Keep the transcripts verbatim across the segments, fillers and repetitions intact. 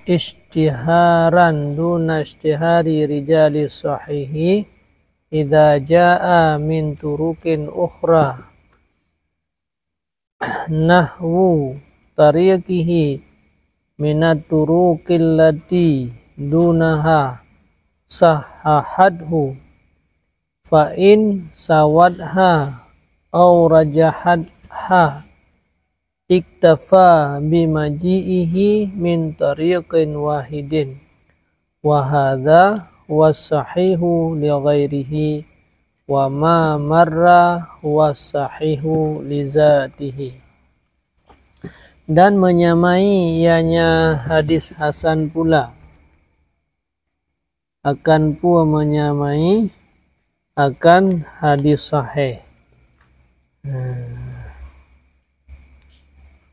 اشتهارا دون اشتهار رجال الصحيح إذا جاء من طرق أخرى نحو طريقه من الطرق التي دونها صححته، فإن ساوتها أو رجحتها اكتفى بمجيئه من طريق واحد، وهذا هو الصحيح لغيره، وما مر هو الصحيح لذاته. Dan menyamai ianya hadis hasan pula. Akan peue menyamai akan hadis sahih? Nah,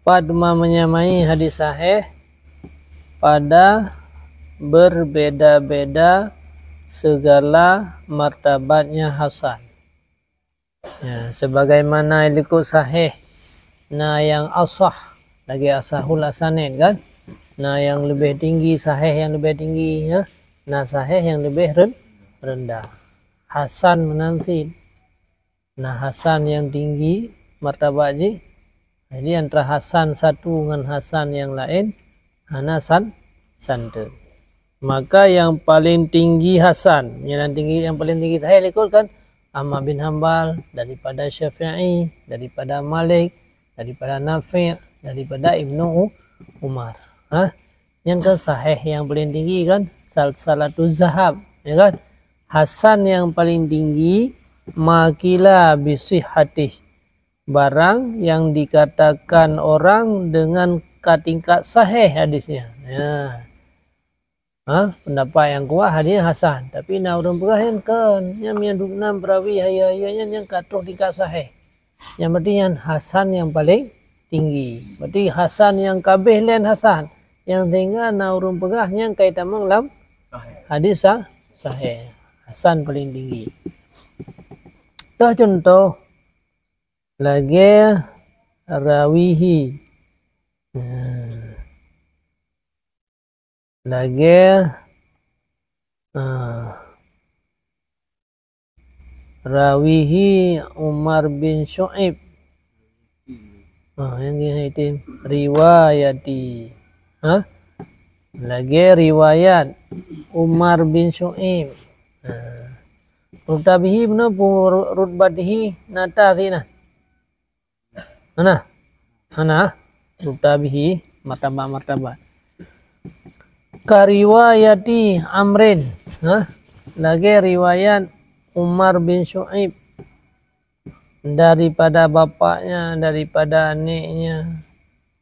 pat ma menyamai hadis sahih? Pada berbeda-beda segala martabatnya hasan. Ya, sebagaimana likot sahih, na nyang asah, lagée asahul asanid kan? Na nyang leubeh tinggi, sahih nyang leubeh tinggi, ya. Na sahih nyang leubeh ren-, rendah. Hasan meunan cit. Na hasan nyang tinggi martabat jih. Jadi antara hasan satu ngon hasan nyang laén hana san-, santeun. Maka nyang paleng tinggi hasan, nyang tinggi, nyang paleng tinggi sahih likot kan Ahmad bin Hambal, daripada Syafi'i, daripada Malik, daripada Nafi', daripada Ibnu U-, Umar. Ha? Nyan kan sahih nyang paleng tinggi kan, sal-, salatu zahab, ya kan? Hasan nyang paleng tinggi, ma qila bi sihhatih. Barang yang dikatakan orang dengan ka tingkat sahih hadisnya. Ya. Ha, pendapat nyang kuat hadis hasan, tapi na ureuëng peugah nyan kon, nyan meunyo dum nam perawi hayeue-hayeue nyan nyang ka troh tingkat sahih. Nyang berarti nyan hasan nyang paleng tinggi. Berarti hasan nyang kabeh laén hasan. Nyang sehingga na ureuëng peugah nyan ka itamong lam hadis sa-, sahih. Hasan paleng tinggi. Toh contoh, lagée rawihi. Nah. Lagée, ah, rawihi Umar bin Syu'aib. Ah, nyang geuh item riwayati. Ha? Lagée riwayat Umar bin Syu'aib. Ah. Rutabihi beuna pu-, ru-, rutbatihi nata sih nah. Hana. Hana. Rutabihi martabat-martabat. Ka riwayati Amrin. Ha? Lagée riwayat Umar bin Syu'aib daripada bapaknya, daripada aneknya.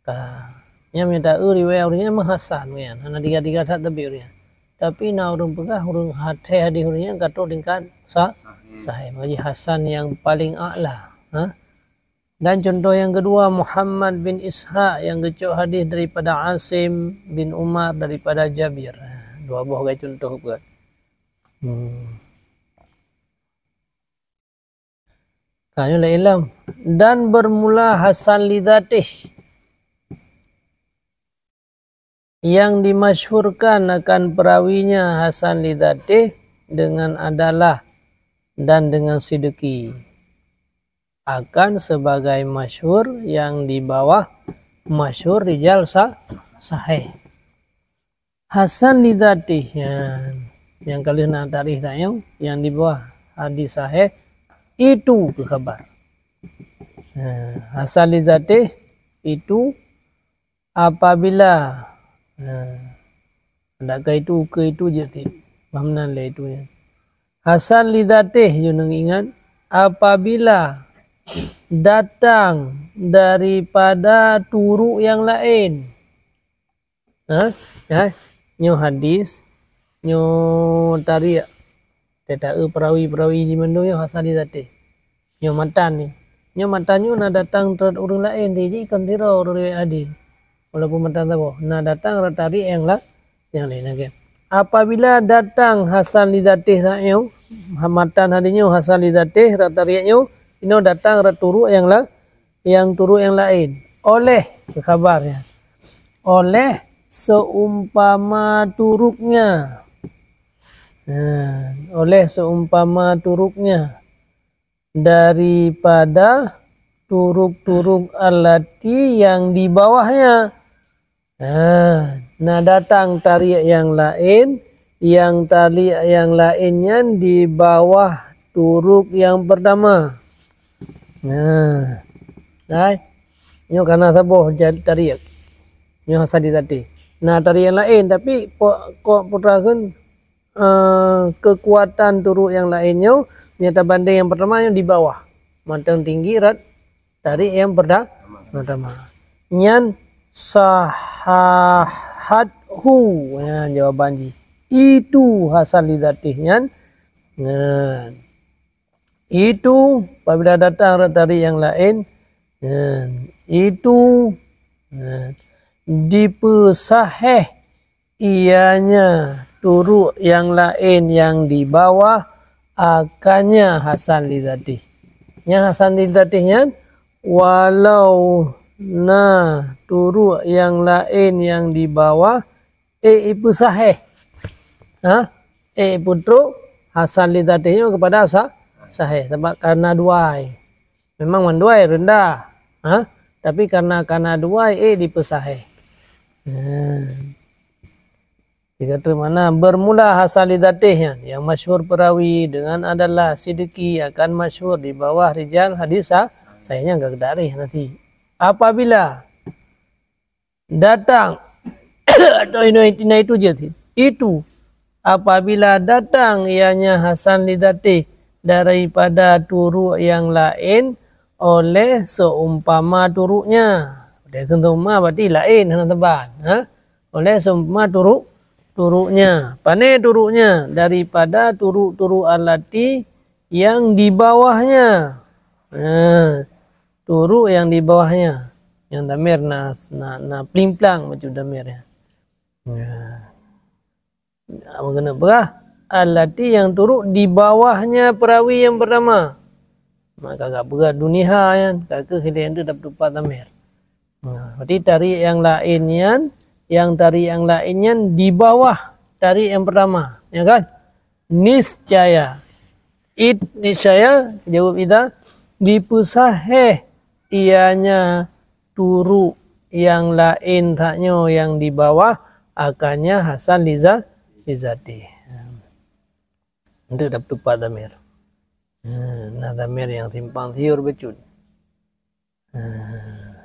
Ka. Nyang minta eu riwayat ureuëng nyan meuhasan nyan. Hana tiga-tiga that tapi ureuëng nyan. Tapi na ureuëng peugah ureuëng haté hadis ureuëng nyan ka troh tingkat sa-, sahih. Maka jih hasan nyang paleng a'la. Ha? Dan contoh nyang keudua, Muhammad bin Ishaq nyang geucok hadis daripada Asim bin Umar daripada Jabir. Dua boh gai contoh buet. Hmm. Ka nyoe lé ilom. Dan bermula hasan li dzatih. Yang dimasyhurkan akan perawinya hasan li dzatih dengan adalah dan dengan sidiki. Akan sebagai masyhur yang di bawah masyhur rijal sa-, sahih. Hasan li dzatih, ya, nyang ka lheueh na tarikh tanyoe, nyang di bawah hadis sahih, itu keu khabar. Ha, hasan li dzatih itu apabila, ha, ndak keu itu, keu itu jeuet cit. Bah meunan lé itu nyan. Hasan li dzatih, jeuet neuingat, apabila datang daripada turuk nyang laén. Ha? Ya, nyoe hadis, nyoe tarikh. Teuta eu perawi-perawi jih mandum nyoe hasan li dzatih. Nyoe matan ni. Nyoe matan nyoe na datang rot ureuëng laén, jadi kon sidroe ureuëng riwayat hadis. Walaupun matan saboh, na datang rot tarikh nyang la-, nyang laén lagée. Apabila datang hasan li dzatih saat nyoe, ha-, matan hadis nyoe hasan li dzatih rot tarikh nyoe, inoe datang rot turuk nyang la-, nyang turuk nyang laén. Oleh, keu khabar nyan. Oleh seumpama turuknya. Nah, oleh seumpama turuknya. Daripada turuk-turuk allati yang di bawahnya. Nah, na datang tarik nyang laén, nyang tarik nyang laén nyan di bawah turuk nyang peurtama. Nah, hai. Nyoe ka na saboh ja-, tarik. Nyoe hasan lidzatih. Na tarik nyang laén, tapi po-, kok peue teuma kheun, eh, keukuatan turuk nyang laén nyoe, nyoe tabandéng nyang peurtama nyoe di bawah. Mantong tinggi rot tarik nyang peurta-, peurtama. Nyan sahahathu, nyan jawaban jih. Itu hasan lidzatih nyan. Nyan. Itu apabila datang rot tarik nyang laén, nyan. Itu, nyan. Dipeusahéh ianya turuk nyang laén nyang di bawah akannya hasan lidzatih. Nyang hasan lidzatih nyan, walau na turuk nyang laén nyang di bawah, ék ipeusahéh. Ha? Ék ipeutrok hasan lidzatih nyoe keupada sa-, sahéh, sabab kareuna dua ai. Memang mandua ai reundah, ha? Tapi kareuna, kareuna dua ai, ék dipeusahéh. Nah. Tiga tu makna bermula hasan lidzatih nyan, yang masyhur perawi dengan adalah sidiki akan masyhur di bawah rijal hadis sa-, sahih nyan geutarikh nanti. Apabila datang, atau ina, ina itu je, itu, apabila datang ianya hasan lidzatih daripada turuk nyang laén oleh seumpama turuknya. Oleh seumpama berarti laén hana teban, ha? Oleh seumpama turuk, turuknya. Pane turuknya? Daripada turuk-turuk allati nyang di bawahnya. Ha, turuk nyang di bawahnya. Nyang damir na, na, na plimplang bacut damir nyan. Ya. Apa keuneuk peugah? Allati nyang turuk di bawahnya perawi nyang peurtama. Maka ka peugah dunia nyan, ka keuh ilée nyan dapeutupat damir. Nah, berarti tarik nyang laén nyan, nyang tarik nyang laén nyan di bawah tarik nyang peurtama, ya kan? Niscaya. It niscaya, jaweueb idza, dipeusahéh ianya turuk nyang laén that nyoe nyang di bawah akannya hasan liza-, lidzatih. Untuk dapeutupat damir. Nah, damir nyang simpang siur bacut. Nah.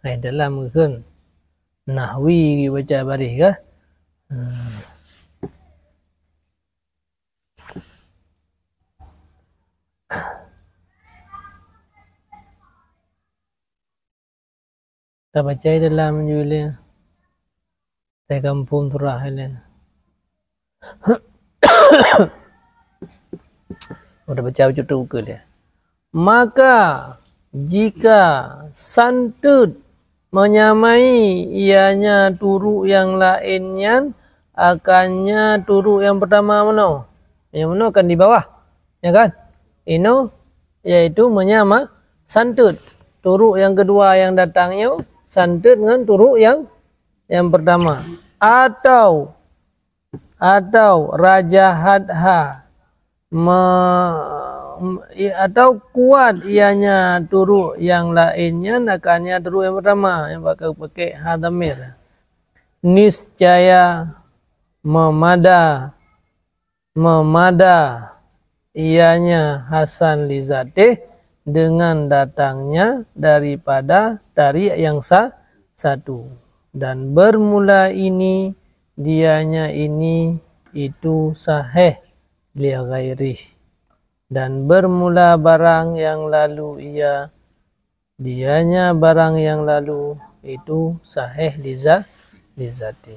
Hai dalam geukheun nahwi geubaca baréh kah? Hmm. Tabaca dalam jih lé. Teuka muphom surah lé. Udah baca bacut teuk ukeue lé. Maka jika santeut menyamai ianya turuk nyang laén nyan akannya turuk nyang peurtama meunoe. Nyang meunoe kan di bawah, ya kan? Inoe yaitu menyama santeut. Turuk nyang keudua nyang datang nyoe santeut ngon turuk nyang, nyang peurtama. Atau, atau rajahatha me-, i-, atau kuat ianya turuk nyang laén nyan akannya turuk nyang peurtama nyang pakai, pakai ha damir. Niscaya memada memada ianya hasan lizatéh dengan datangnya daripada tarik nyang sa-, satu. Dan bermula ini, dianya ini, itu sahéh li ghairih. Dan bermula barang nyang lalu ia, dianya barang nyang lalu itu sahéh liza-, li zati.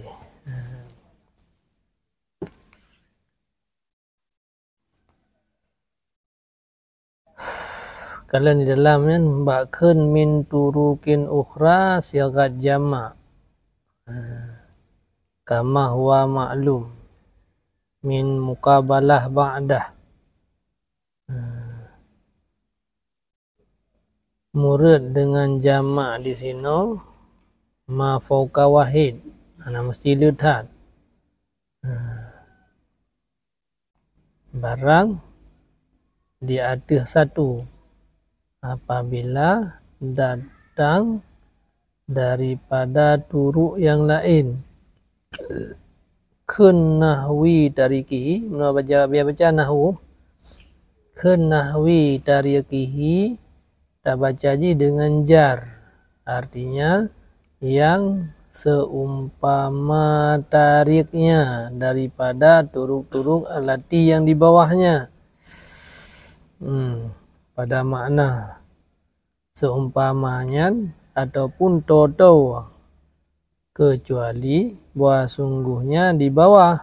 Kalau di dalam nyan bak kheun min turukin ukhra sigat jamak. Kama huwa ma'lum min muqabalah ba'dah. Murid dengan jamak di sinoe ma fauqa wahid. Hana mesti le that. Barang di ateueh satu apabila datang daripada turuk yang laén. Kheun nahwi tarikihi, meunyoe baca, biasa baca nahwu, kheun nahwi tarikihi, tabaca jih deungon jar, artinya yang seumpama tariknya daripada turuk-turuk allati yang di bawahnya. Hmm, pada makna seumpama nyan ataupun toe-toe, keucuali bahwa sungguhnya di bawah.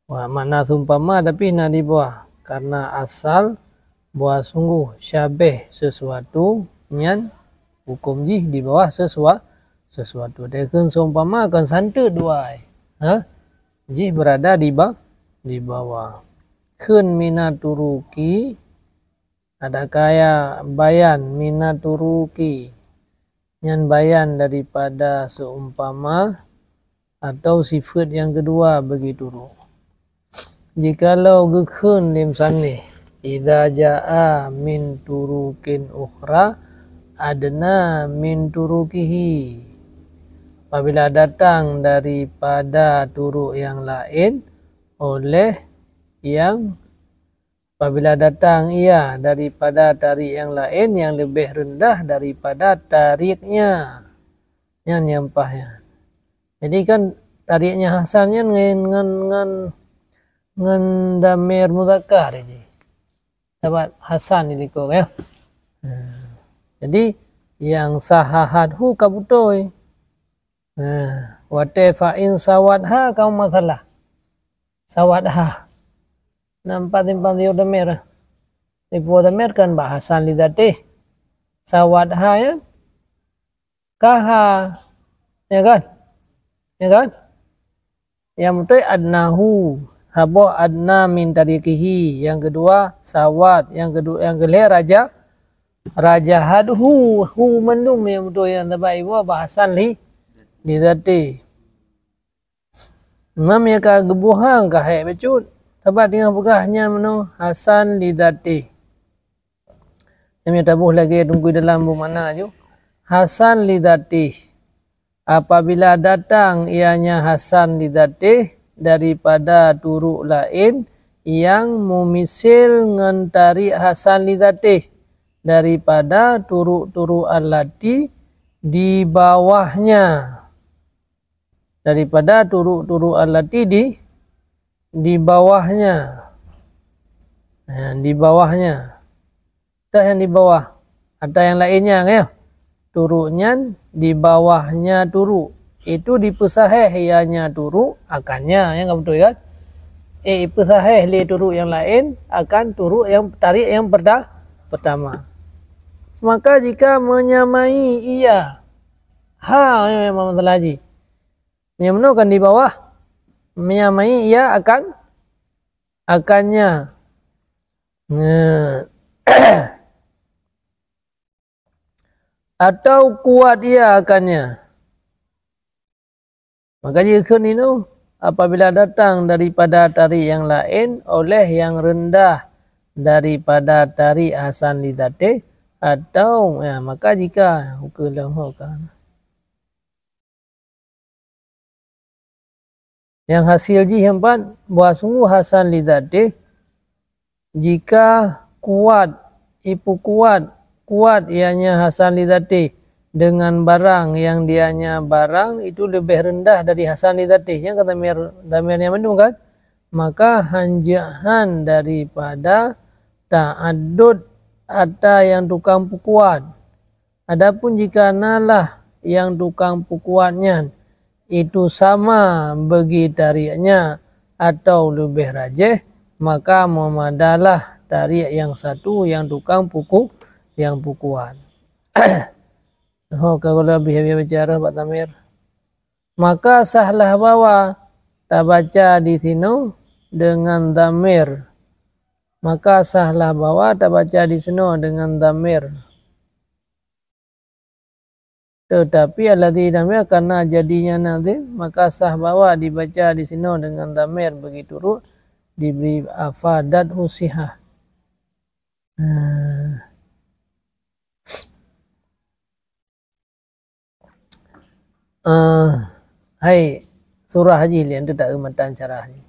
Wah, makna seumpama tapi na di bawah, karena asal bahwa sungguh syabeh sesuatu nyan huköm jih di bawah sesua-, sesuatu. Dikheun seumpama kon santeut dua ai. Ha? Jih berada di ba-, di bawah. Kheun mina turuki, ada kaya bayan mina turuki. Nyan bayan daripada seumpama atau sifeut yang kedua bagi turuk. Jikalau geukheun lé musanif, "Idza jaa min turukin ukhra adna min turukihi." Apabila datang daripada turuk yang laén oleh yang Apabila datang ia daripada tarik yang laén yang leubeh reundah daripada tariknya, nyan nyang paih nyan. Jadi kan tariknya Hasan nyan ngon, ngon, ngon, ngon damir muzakar jih. Sabab Hasan di likot, ya. Jadi nyang sahahathu ka beutôi. Watée fa'in sawatha ka masalah. Sawatha. Nampak simpang siur damir. Ibu damir kan bak Hasan li zatih. Sawatha ya. Kaha. Ya kan? Ya kan? Yang beutôi adnahu. Saboh adna min tarikihi. Yang kedua sawat. Yang kedua, yang keulhée raja. Raja hadhu. Hu mandum yang beutôi yang teubai ibu bak Hasan li, li zatih. Imam nyang ka geuboh han ka hék bacut, sabab teungoh peugah nyan meunoe Hasan li zatih. Nyang taboh lagée teungku dalam buku makna ju, Hasan li zatih. Apabila datang ianya Hasan li zatih daripada turuk laén nyang mumisil ngon tarik Hasan li zatih daripada turuk-turuk allati di bawahnya. Daripada turuk-turuk allati di, di bawahnya. Ha, di bawahnya. Tah yang di bawah. Atau yang lainnya, ya. Turuk nyan di bawahnya turuk. Itu dipeusahéh ianya turuk akannya. Nyang ka beutôi kan? Eh, ipeusahéh lé turuk yang laén akan turuk yang tarik yang perta-, pertama. Maka jika menyamai ia. Ha, ya, memang masalah jih. Meunyoe meunoe kan di bawah, meunyoe mai ia akan, akannya. Nah. Atau kuat ia akannya. Maka jikheun inoe, apabila datang daripada tarik yang laén oleh yang rendah daripada tarik Hasan li zatih, atau, ya, maka jika, ukeue lom ho ka. Nyang hasil jih nyang pat, bahwa sungguh Hasan li zatih, jika kuat, ipeukuat, kuat ianya Hasan li zatih dengan barang yang dianya barang itu lebih rendah dari Hasan li zatih. Nyang ka damir, damir nyang mandum kan? Maka hanjeuet han daripada ta'addud ata yang tukang peukuat. Adapun jika nalah nyang tukang peukuat nyan itu sama bagi tarieknya atau leubeh rajéh, maka memadalah tariek yang satu yang tukang puku, yang pukuan. Ho, ka gula bih-bih bicara bak dhamir. Maka sahlah bahwa tabaca di sinoe dengan dhamir. Maka sahlah bahwa tabaca di sinoe dengan dhamir. Tetapi alladzi dhamir karena jadinya nazim, maka sah bahwa dibaca di sinoe dengan dhamir bagi turuk diberi afadat husihah. Nah. Eh, hai, surah haji lian tu tak matan syarah haji.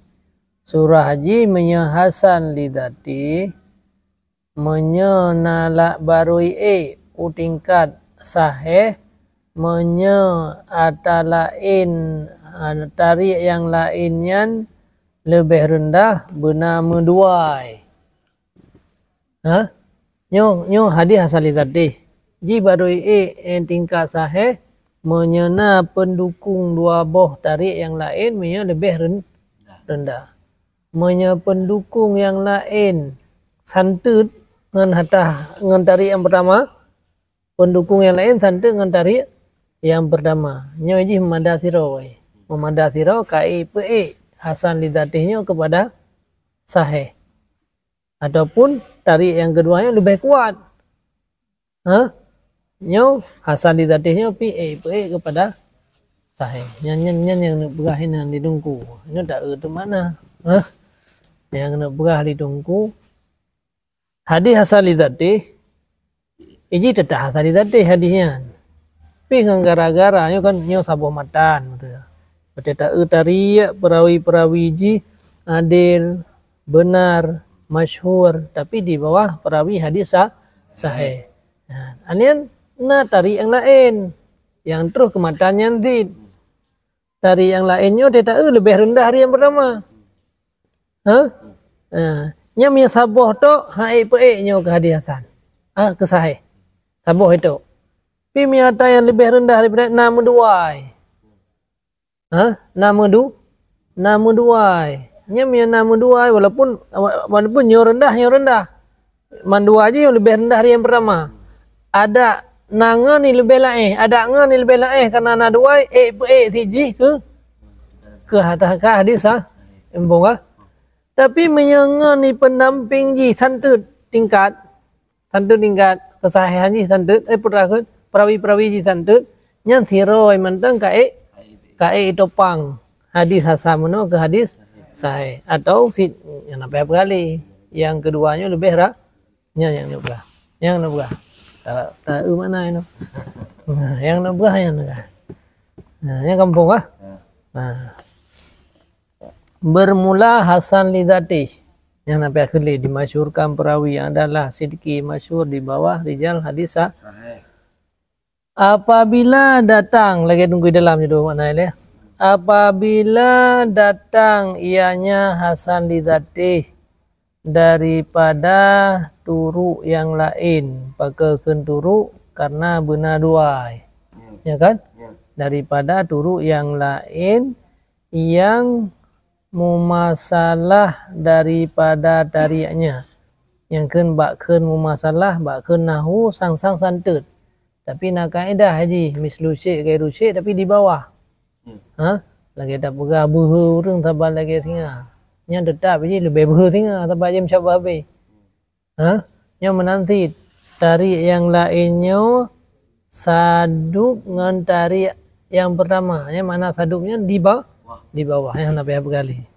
Surah haji meunyoe hasan li dzati, meunyoe na lak barui ék u tingkat sahih, meunyoe ata laén, ah, tariek nyang laén nyan leubeh reundah beuna meuduai. Ha? Nyoe, nyoe hadis hasan li dzatih. Ji barui ék, eh, tingkat sahih, meunyoe na peundukung dua boh tariek nyang laén, meunyoe leubeh ren-, reundah. Meunyoe peundukung nyang laén santeut ngon hata, ngon tariek nyang peurtama, peundukung nyang laén santeut ngon tariek nyang peurtama. Nyoe jih meumada sidroe. Meumada sidroe ka ék peuék hasan li dzatih nyoe keupada sahih. Ataupun tariek nyang keudua nyoe leubeh kuat. Ha? Nyoe hasan li dzatih nyoe pih ék peuék keupada sahih. Nyan, nyan, nyan nyang neupeugah inan di teungku. Nyoe tak eu teumana. Ha? Nyang neupeugah di teungku, hadis hasan li dzatih, iji teutap hasan li dzatih hadis nyan. Pih ngon gara-gara nyoe kan nyoe saboh matan, beutôi. Beutôi ta eu tariek peurawi-peurawi jih adil, beunar, masyhur, tapi di bawah peurawi hadis sa-, sahih. Nah, anian na tariek nyang laén nyang troh keu matan nyan cit. Tariek nyang laén nyoe teutap eu leubeh reundah dari nyang peurtama. Ha? Ha. Nyan meunyoe saboh tok, ha ék peuék nyoe keu hadis hasan. Ah, keu sahih. Saboh itu. Pi meunyoe ata nyang leubeh reundah daripada na meuduai. Ha? Na meudu-, na meuduai. Nyan meunyoe na meuduai, walaupun, walaupun nyoe reundah, nyoe reundah. Mandua jih nyoe leubeh reundah dari nyang peurtama. Adak na ngon ni leubeh laén, adak ngon ni leubeh laén, karena na duai, ék peuék sijih keu, keu hata-, keu hadis, ha? Embong, ha? Tapi meunyoe ngon ni peundamping jih santeut tingkat, santeut tingkat keusahihan jih santeut, eh, peurawi-peurawi jih santeut, nyan sidroe mantong ka ék, ka ék itopang hadis hasan meunoe keu hadis sahih. Atau si, nyang na payah peugah lé. Nyang keudua nyoe leubeh ra-, nyan nyang neupeugah. Nyang neupeugah. Ta-, ta-, eu makna nyoe. Nah, nyang neupeugah nyan neupeugah. Nah, nyang gampông kah? Nah. Bermula hasan li dzatih. Nyang na payah keu lé dimasyhurkan peurawi adalah sidki masyhur di bawah rijal hadis sa-, sahih. Apabila datang, lagèe teungku dalam judul makna ilèe. Apabila datang ianya hasan li dzatih daripada turuk nyang laén, pakon kheun turuk karena beuna duai. Ya kan? Daripada turuk nyang laén nyang mumasalah daripada tarieknya. Nyang kheun bak kheun mumasalah, bak kheun nahwu sang-sang santeut. Tapi na kaedah jih, mislu syai' ghairu syai', tapi di bawah. Ha? Lagèe tapeugah beuhe ureueng saban lagèe singa. Nyan teutap jih leubeh beuhe singa saban jih meusyabah habéh. Ha? Nyoe meunan cit, tariek nyang laén nyoe sadup ngon tariek nyang peurtama. Nyan makna sadup nyan di ba-, di bawah, nyang hana payah peugah lé.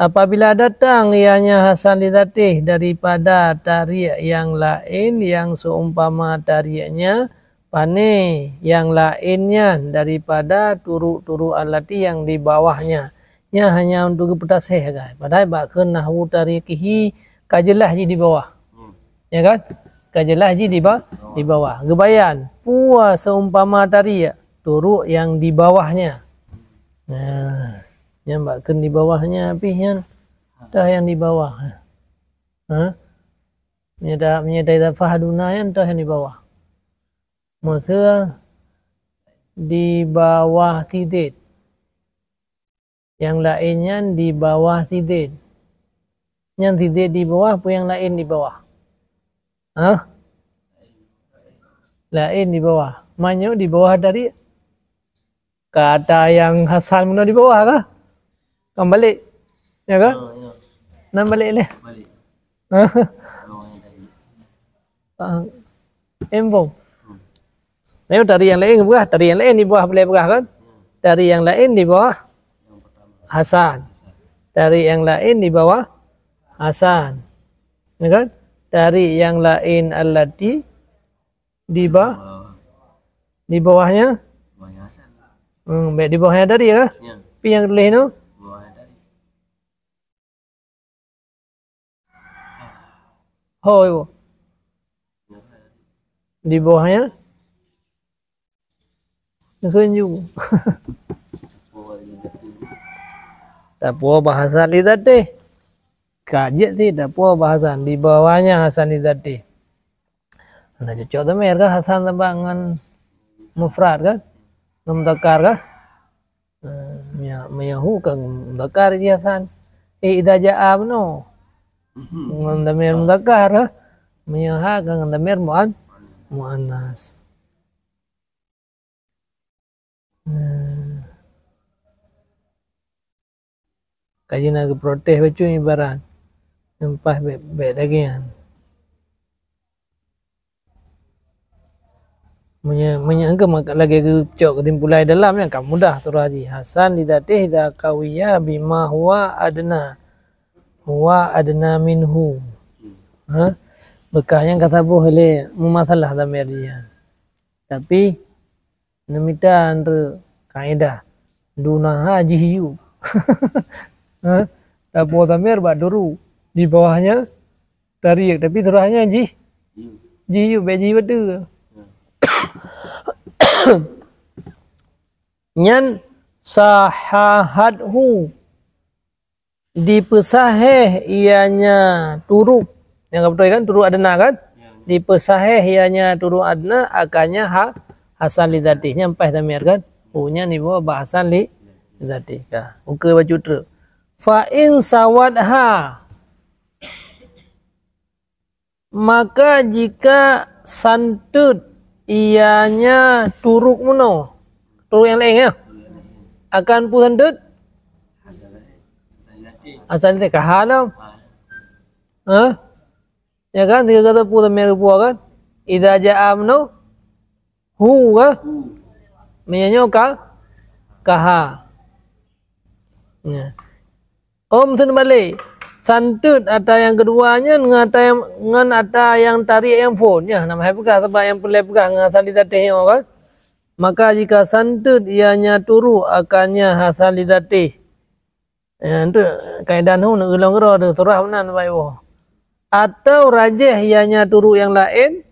Apabila datang ianya hasan li dzatih daripada tariek nyang laén nyang seumpama tarieknya, Pané nyang laén nyan daripada turuk-turuk allati nyang di bawahnya. Nyan hanya untuk geupeutaseh sagai. Padahai bak kheun nahwu tarikihi ka jeulaih jih di bawah. Hmm. Ya kan? Ka jeulaih jih di ba-, di bawah. Geubayan, peue seumpama tariek, turuk nyang di bawahnya. Nah, nyan bak kheun di bawahnya pih nyan. Toh nyang di bawah. Ha? Meunyoe ta-, meunyoe ta-, idafah duna nyan toh nyang di bawah. Meuseu di bawah sidét. Nyang laén nyan di bawah si Zaid. Nyang si Zaid di bawah, peue nyang laén di bawah? Hah? Laén di bawah. Meunyoe di bawah tadi, ka ata nyang Hasan meunoe di bawah kah? Kan balek. Ya kah? Oh, ya. Nan balek leh. Balek. Hah? Oh, yang tadi. Ah. Embong. Hmm. Ayo, tari nyang laén peugah, tari nyang laén di bawah boleh peugah kan? Hmm. Tari nyang laén di bawah Hasan. Tari nyang laén di bawah Hasan. Ya kan? Tari nyang laén allati di ba-, di bawahnya? Bawahnya Hasan. Hmm, baik di bawahnya tari ya kan? Ya. Pi nyang tuléh tu? Bawahnya tari. Ho, ibu. Di bawahnya? Neukheun ju. Tapoh bak Hasan li zatéh. Ka jeuet sih tapoh bak Hasan. Di bawahnya Hasan li zatéh. Nah, cocok teumé kan Hasan sabab ngon mufrad kan? Ngon mudzakkar kan? Eh, meuya-, meunyoe hu ka mudzakkar jih Hasan. Eh, idza jaa meunoe. Ngon dhamir mudzakkar, eh. Meunyoe ha ka ngon dhamir muan-, muannas. Eh. Ka jina geuprotes bacut ibarat. Nyan paih bèk, bèk dageng nyan. Meunyoe, meunyoe engkau mak-, lagèe geucok keusimpulan dalam nyan ka mudah surah jih. Hasan li zatéh idza qawiya bima huwa adna. Huwa adna minhu. Ha? Beukah nyan ka saboh lé meumasalah dhamir jih nyan. Tapi, neumita antara kaedah. Dunaha jih yub. Ha? Tapoh dhamir bak duru. Di bawahnya tariek. Tapi surahnya jih. Jih yub, bèk jih bateue. Nyan sahahathu. Dipeusahéh ianya turuk. Nyang ka beutôi kan? Turuk adna kan? Ya. Dipeusahéh ianya turuk adna, akannya ha-, hasan li zatéh. Nyan paih dhamir kan? Hu nyan iboh bak hasan li zatéh. Ka. Ukeue bacut treuk. Fa in sawatha. Maka jika santeut ianya turuk meunoe, turuk nyang laén ya, akan peue santeut? Asal teh kaha lom. Ha? Ya kan? Tiga kata peue tamé rupa kan? Idza jaa meunoe, hu ka? Meunyoe nyoe ka, kaha. Ya. Om seuneubalek, santeut ata nyang keudua nyan ngon ata nyang, ngon ata nyang tariek nyang phon. Nyan, na hai peugah sabab nyang peureulèe peugah ngon hasan li zatéh nyoe kan. Maka jika santeut ianya turuk akannya hasan li zatéh. Ya, enteuk kaedah nyoe neugeulong keudroe teuh surah meunan baik boh. Atau rajéh ianya turuk nyang laén,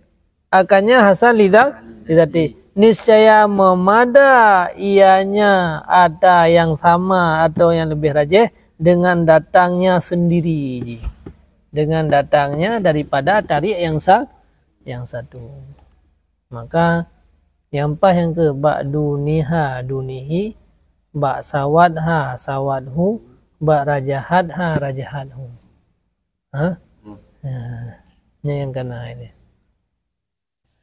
akannya hasan li za-, li zatéh. Niscaya meumada ianya ata nyang sama atau nyang leubeh rajéh dengan datangnya sendiri jih. Dengan datangnya daripada tariek nyang sa-, nyang satu. Maka, nyang paih nyang keu bak duniha, dunihi, bak sawatha, sawathu, bak rajahatha, rajahathu. Ha? Hmm. Ya. Nyan nyang kana ini.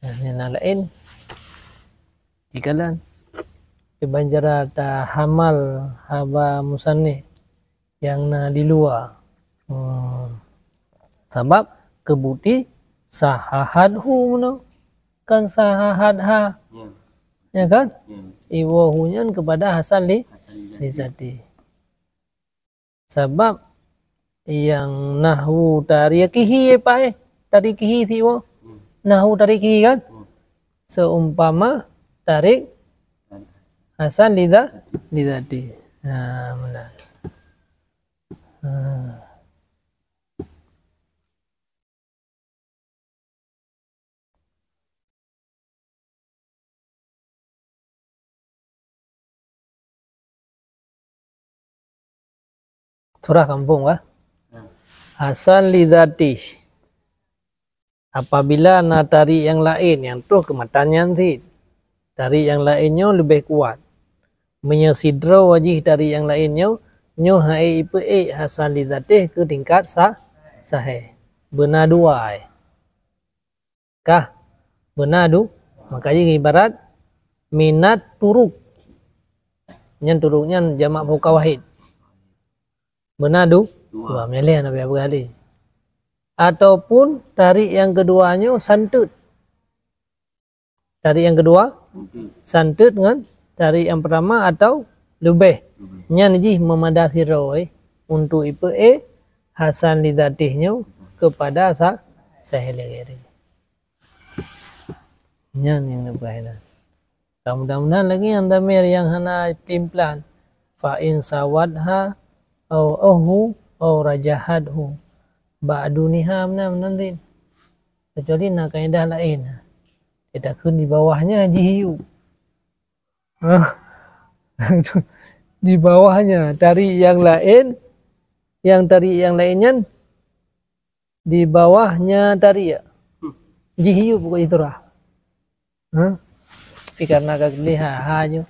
Nah, nyang na laén. Dikalan. Kiban cara tahamal haba musannif nyang na di luwa. Hmm. Sabab keubukti sahahathu meunoe. Kan sahahatha. Ya. Ya kan? Ya. Iwohu nyan kepada hasan li, hasan li zati. Li zati. Sabab nyang nahwu tarikihi, eh, paih, tarikihi siwoe. Hmm. Nahwu tarikihi kan? Hmm. Seumpama tarik hasan li za-, li zati. Ha, meunan. Ha. Surah kampung kah? Hasan li zati. Apabila na tarik nyang laén nyang troh keu matan nyan cit, tarik nyang laén nyoe leubeh kuat. Meunyoe sidroe jih tarik nyang laén nyoe, nyoe han ék ipeuék hasan li zatih keu tingkat sa-, sahih. Beuna dua, eh. Kah? Beuna du-, maka jih ibarat minat turuk. Nyan turuk nyan jamak fauqa wahid. Beuna du-, dua. Dua, meuleh na biasa kali. Ataupun tarik nyang keudua nyoe santeut. Tarik nyang keudua, santeut ngon tarik nyang pertama atau leubeh. Nyan jih meumada sidroe untuk ipeuék hasan li zatih nyoe keupada sa-, sahih li ghairih. Nyan nyang leubeh na. Mudah-mudahan lagée nyang damir nyang hana plimplan. Fa in sawatha au ahu au rajahathu. Ba'duniha meunan, meunan din. Kecuali na kaedah laén. Kita kheun di bawahnya jih yub. Di bawahnya, tarik nyang laén, nyang tarik nyang laén nyan di bawahnya tarik. Jih yub pokok jiturah. Ha? Tapi karena ka geulihat ha nyoe.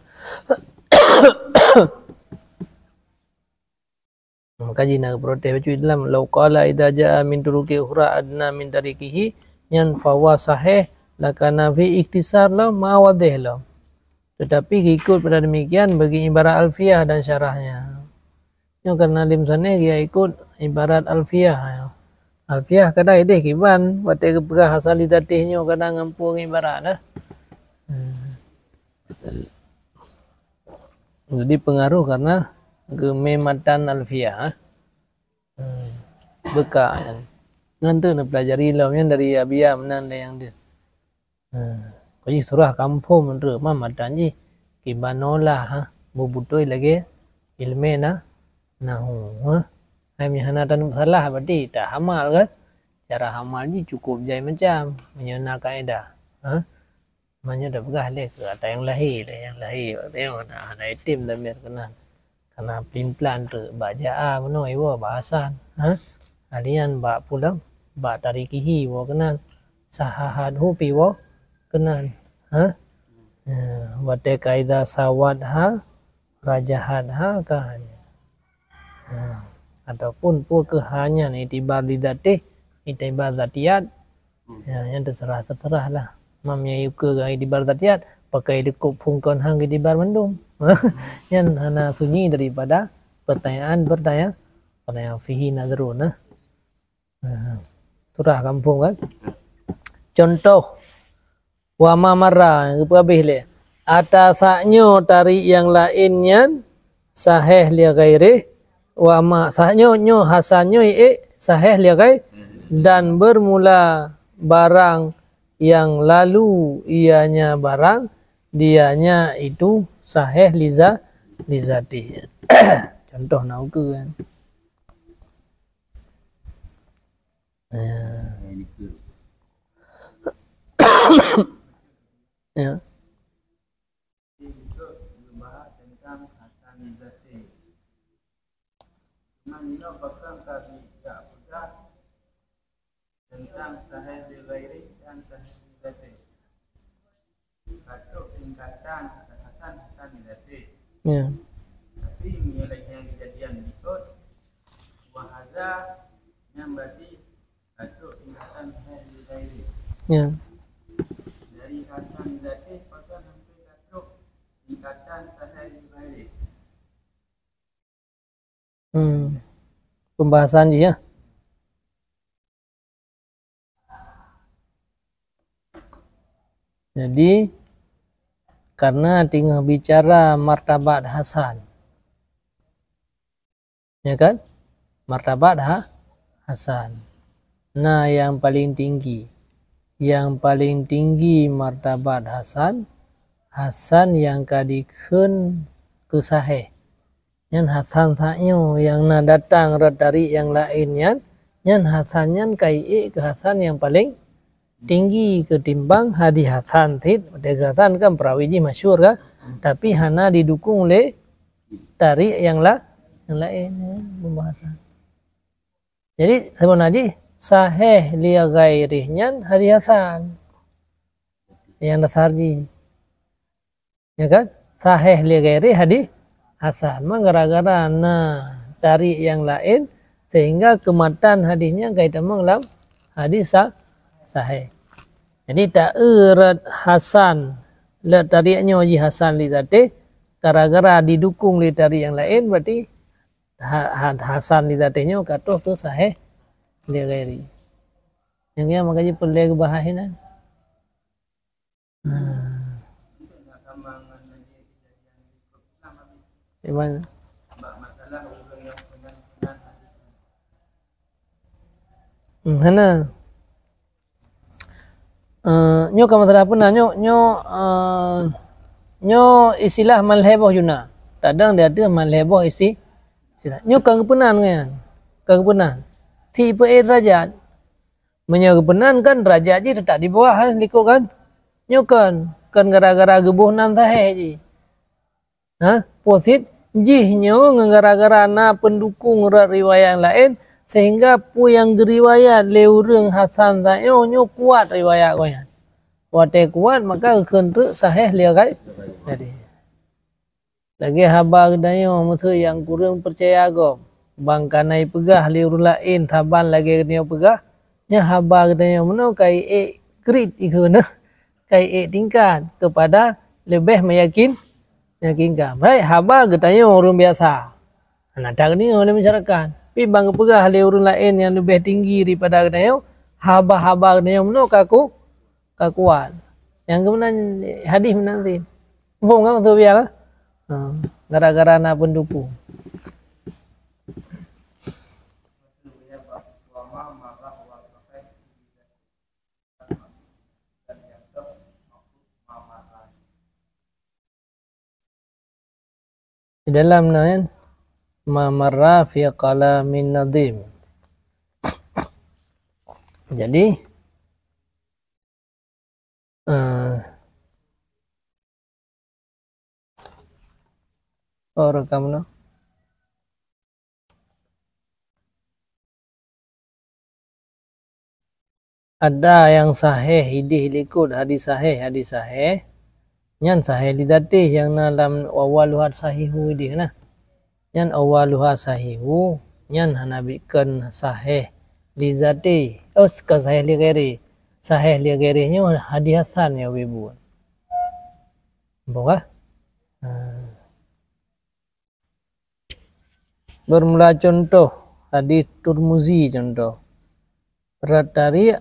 Maka jih na geuprotes bacut dalam, "Lau qala idza jaa min turuqi ukhra adna min tariqihi," nyan fa huwa sahih, lakana fi ikhtisar lom, ma wadih lom. Tetapi ikut pada demikian bagi ibarat Alfiyah dan syarahnya. Nyoe karena di musannif dia ikut ibarat Alfiyah. Alfiyah kadang ideh kiban, watée geupeugah hasan li zatih nyoe kadang ngampu ngon ibarat dah. Hmm. Jadi pengaruh karena geumé matan Alfiyah. Hmm. Beuka nyan. Nyan tu neupelajari lom nyan dari Abia meunan dari nyang deuh. Hmm. Kok jih surah kampung menurut ma matan jih kiban nolah ha, beubutôi lagée ilmu na, nahu ha. Hai meuhana tanuk salah berarti tak hamal kan? Cara hamal jih cukup jai macam meunyoe na kaedah. Ha? Meunyoe tapeugah lé keu ata nyang lahé, lé nyang lahé, tengok na hana item damir keunan. Kana plimplan treuk bak jaa meunoe iwoe bak hasan, ha? Alian bak pulang, bak tariqihi iwoe keunan. Sahahathu pi iwoe keunan, ha? Nah, watée ka idza sawatha, rajahatha ka. Nah, ataupun peu keuh ha nyan itibar li zatih, itibar zatiat, Ya, nyan terserah, terserah lah. Mam nyang yue keu itibar zatiat, pakai dikop phungkon hang itibar mandum. Nyan hana sunyi daripada pertanyaan, pertanyaan, pertanyaan fihi nazrun, nah. Nah, surah kampung kan. Contoh, wa ma marra, geupeuhabéh lé. Ata sak nyoe tarik nyang laén nyan sahih li ghairih, wa ma, sah nyoe, nyoe hasan nyoe, eh, sahih li ghairih, dan bermula barang yang lalu ianya barang, dianya itu sahih li za-, li zatih. Contoh na ukeue kan. Ya. Ya. Di situ geubahas teuntang hasan li zatih. Teuma nyoe pakon ka jijak peugah teuntang sahih li ghairih dan sahih li zatih. Ka trok tingkatan hasan, hasan li zatih. Ya. Tapi meunyoe lagée nyang keujadian dikot, wa haza, nyan berarti ka trok tingkatan sahih li ghairih. Ya. Dari hasan li zatih, pakon sampai ka trok tingkatan sahih li ghairih. Hmm. Pembahasan jih, ya. Jadi, karena teungoh bicara martabat hasan. Ya kan? Martabat ha-, hasan. Na nyang paleng tinggi. Nyang paleng tinggi martabat hasan, hasan nyang ka dikheun keu sahih. Nyan hasan sak nyoe nyang na datang rot dari nyang laén nyan, nyan hasan nyan ka iék keu hasan nyang paleng tinggi keutimbang hadih hasan cit. Hadih hasan kan perawi jih masyhur kan, tapi hana didukung lé tarik nyang la-, nyang laén, ya, pembahasan. Jadi, sebenarnya jih sahih li ghairih nyan hadih hasan. Nyang dasar jih. Ya kan? Sahih li ghairih hadih, hasan. Man gara-gara na tarik nyang laén, sehingga keumatan hadis nyan ka jitamong lam hadis sa-, sahih. Jadi, taeu rot hasan, lé tarik nyoe jih hasan li zatéh, gara-gara didukung lé tarik nyang laén, berarti ha-, ha-, hasan li zatéh nyoe ka troh keu sahih li ghairi. Nyang nyan makajih peureulée geubahas inan. Hmm. Iman. Hmm, hana. Eh, nyoe ka masalah peuna, nyoe, nyoe, eh, nyoe istilah malhée boh juna. Kadang di ateueh malhée boh isi-, istilah. Nyoe ka geupeunan nyan. Ka geupeunan. Si peu-e derajat. Meunyoe geupeunan kan derajat jih teutap di bawah, eh, likot kan. Nyoe kan, kan gara-gara geuboh nan sahih jih. Ha, peue cit? Jih nyoe ngon gara-gara na peundukung rot riwayat laén, sehingga peue nyang geuriwayat lé ureuëng hasan tanyoe nyoe kuat riwayat gobnyan. Watée kuat, maka geukheun treuk sahih lé gai-, jadi. Lagée haba geutanyoe, meuseu nyang kureueng peucaya gob, bang ka na jipeugah lé ureuëng laén saban lagée geutanyoe peugah, nyan haba geutanyoe meunoe ka jiék grade ikheun, ka jiék tingkat keupada leubeh meuyakin-, meyakinkan. Baik, haba geutanyoe ureuëng biasa, hana that geudeungoe lé masyarakat. Tapi bang geupeugah lé ureuëng laén nyang leubeh tinggi daripada geutanyoe, haba-haba geutanyoe meunoe ka ku-, ka kuat. Nyang keunan hadis meunan cit. Muphom kan maksud biasa? Ha, gara-gara na peundukung. Di dalam na kan, ma marra fi kalamin nadhim. Jadi, eh, oh, rekam noh. Ada nyang sahih idéh likot hadis sahih, hadis sahih, nyan sahih li zatéh nyang na lam wa awwaluha sahihu idéh nah. Nyan awwaluha sahihu, nyan hana bikon sahih li zatéh. Oh, ka sahih li ghairi. Sahih li ghairi nyoe hadis hasan nyang beubuet. Ampôh kah? Ha. Bermula contoh, hadis Turmuzi contoh. Rot tarik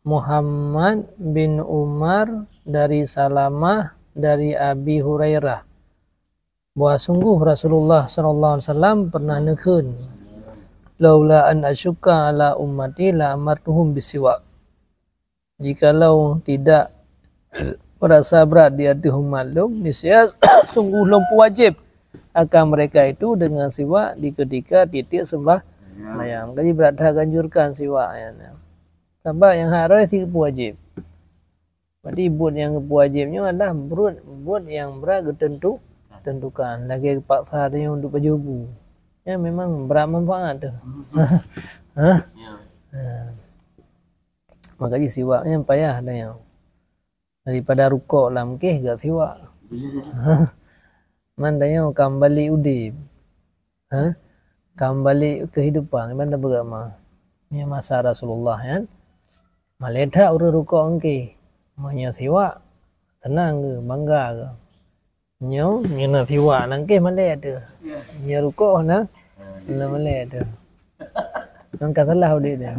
Muhammad bin Umar dari Salamah dari Abi Hurairah, bahwa sungguh Rasulullah sallallahu alaihi wasallam pernah neukheun, "Laula an asyukka ala ummati la amartuhum bisiwak." Jikalau tidak merasa berat di ateueh umat lôn, niscaya sungguh lôn peuwajéb akan mereka itu dengan siwak di ketika tiep-tiep seumayang. Jadi brat that ganjurkan siwak nyan. Sabab nyang hak rhoi sit peuwajéb. Berarti buet nyang peuwajéb nyoe adalah buet, buet nyang brat geuteuntu-, tentukan. Lagée geupaksa tanyoe untuk pajoh bu. Nyan memang brat manfaat tu. Ha? Ya. Ha. Maka jih siwak nyan payah tanyoe. Daripada rukok lam kéh gak siwak. Man tanyoe ka meubalek udeb. Ha? Ka meubalek keuhidupan, iban tapeugah ma. Nyoe masa Rasulullah nyan, malée that ureuëng rukok lam kéh. Meunyoe siwak, seunang geuh, bangga geuh. Nyoe, nyoe na siwak lam kéh malée teuh. Ya. Nyoe rukok na, ya, na malée teuh. Nyoe ka salah udeb teuh. Ya.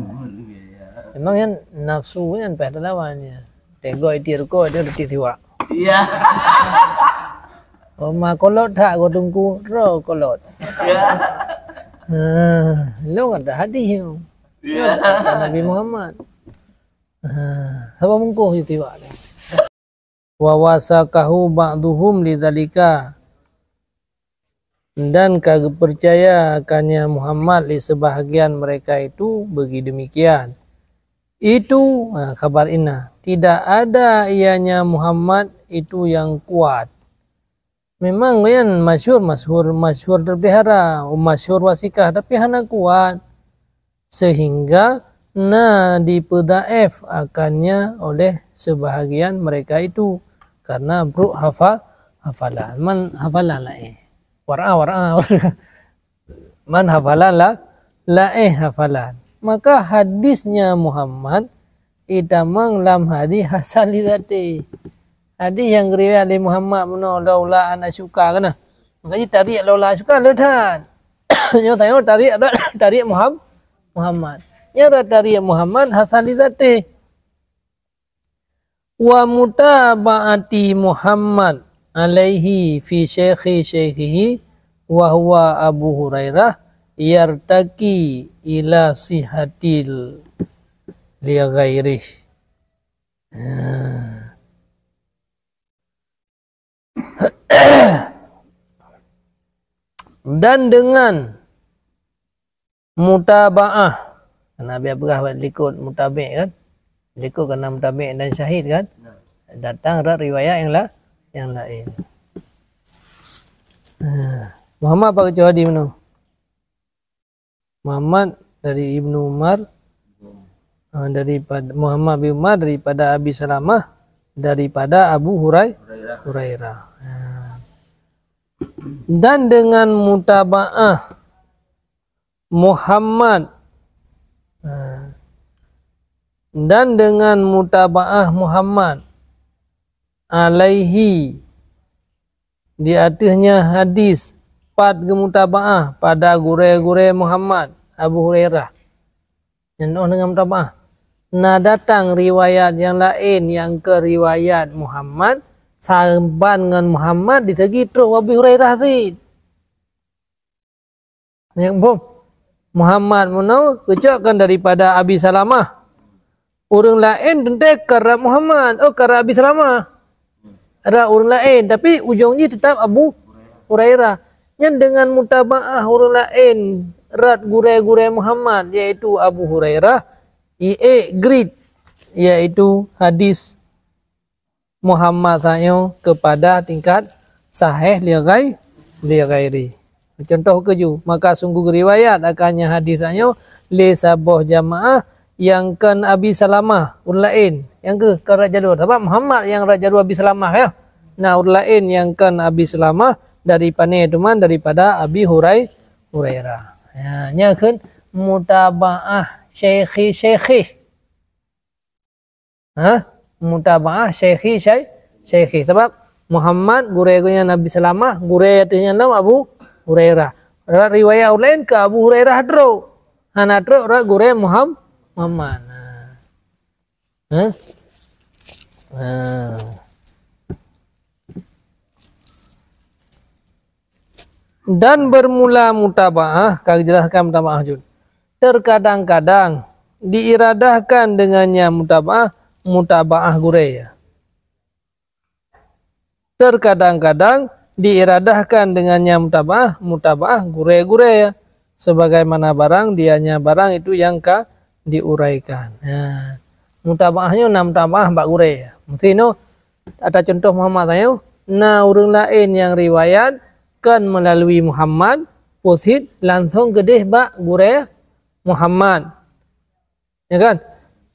Memang nyan nafsu nyan payah teulawan nyan. Teugok itiek rukok, dia itiek siwak. Ya. Oh, ma kolot that geuh teungku, ro kolot. Ya. Ha, lôn ada hadis nyoe. Ya. Kata Nabi Muhammad. Ha, saba mungkoh itiek siwak teuh. Wa wasaqahu ba'duhum lidzalika, dan ka geupeucaya akannya Muhammad lé seubahagian mereka itu bagi demikian. Itu, ha, khabar inna. Tidak ada ianya Muhammad itu yang kuat. Memang nyan masyhur, masyhur, masyhur teupelihara, masyhur wasikah, tapi hana kuat. Sehingga na dipeudaif akannya oleh sebahagian mereka itu karena brok hafa-, hafalan. Man hafalan laén. War'a, war'a. Man hafalan la, laén hafalan. Maka hadisnya Muhammad itamang lam hadis hasan li zati. Hadis nyang geuriwayat lé Muhammad bunoe laula an asyuka kana. Maka jih tarik laula asyuka le that. Nyoe tanyoe tarik, tarik Muham-, Muhammad. Nyoe tarik Muhammad hasan li zati. Wa mutaba'ati Muhammad alaihi fi syaikhi syaikhihi wa huwa Abu Hurairah yartaki ila sihatil li ghairih. Dan dengan mutabaah. Karena biar peugah buat likot mutabi' kan? Likot karena mutabi' dan syahid kan? Datang rot riwayat yang la-, yang lain. Ha. Muhammad pakai hadis mana? Muhammad dari Ibnu Umar, ha, daripada Muhammad bin Umar daripada Abi Salamah daripada Abu Hurai-, Hurairah. Ha. Dan dengan mutabaah Muhammad. Ha. Dan dengan mutabaah Muhammad alaihi, di ateuhnya hadis, pat geumutabaah pada gurée-gurée Muhammad, Abu Hurairah. Nyan oh dengan mutabaah. Na datang riwayat nyang laén nyang keu riwayat Muhammad, saban ngon Muhammad di segi troh Abu Hurairah cit. Nyang bom. Muhammad meunoe geucok kan daripada Abi Salamah. Ureuëng laén teuntée karab Muhammad, oh, karab Abi Salamah. Rab ureuëng laén, tapi ujong jih teutap Abu Hurairah. Nyan dengan mutabaah ureuëng laén rot gurée-gurée Muhammad, yaitu Abu Hurairah, ié grit, yaitu hadis Muhammad sanyoe keupada tingkat sahih li ghai-, li ghairi. Contoh keujeuet, maka sungguh riwayat akannya hadis sanyoe lé saboh jamaah nyang kon Abi Salamah, ureuëng laén. Nyang keuh kon rot jalur. Sabab Muhammad nyang rot jalur Abi Salamah, ya. Na ureuëng laén nyang kon Abi Salamah dari pane teuma daripada Abi Hurai-, Hurairah. Ya, nya kheun mutabaah syaikhi syaikhi. Ha? Mutabaah syaikhi syai-, syaikhi. Sabab Muhammad, gurée geuh nyan Abi Salamah, gurée ateueh nyan lom Abu Hurairah. Rot riwayat ulée laén keu Abu Hurairah trok. Hana trok rot gurée Muham-, Muhammad. Ha? Ha? Ha. Dan bermula mutabaah, ka geujelaskan mutabaah jeuet. Terkadang-kadang diiradahkan dengannya mutabaah, mutabaah gurée. Terkadang-kadang diiradahkan dengannya mutabaah, mutabaah gurée-gurée. Sebagaimana barang dianya barang itu yang ka diuraikan. Ha. Mutabaah nyoe na mutabaah bak gurée. Meusi nyoe Ata contoh Muhammad tanyoe, na ureuëng laén nyang riwayat kon meulalu Muhammad, peue cit langsong keudeh bak gurée Muhammad. Ya kan?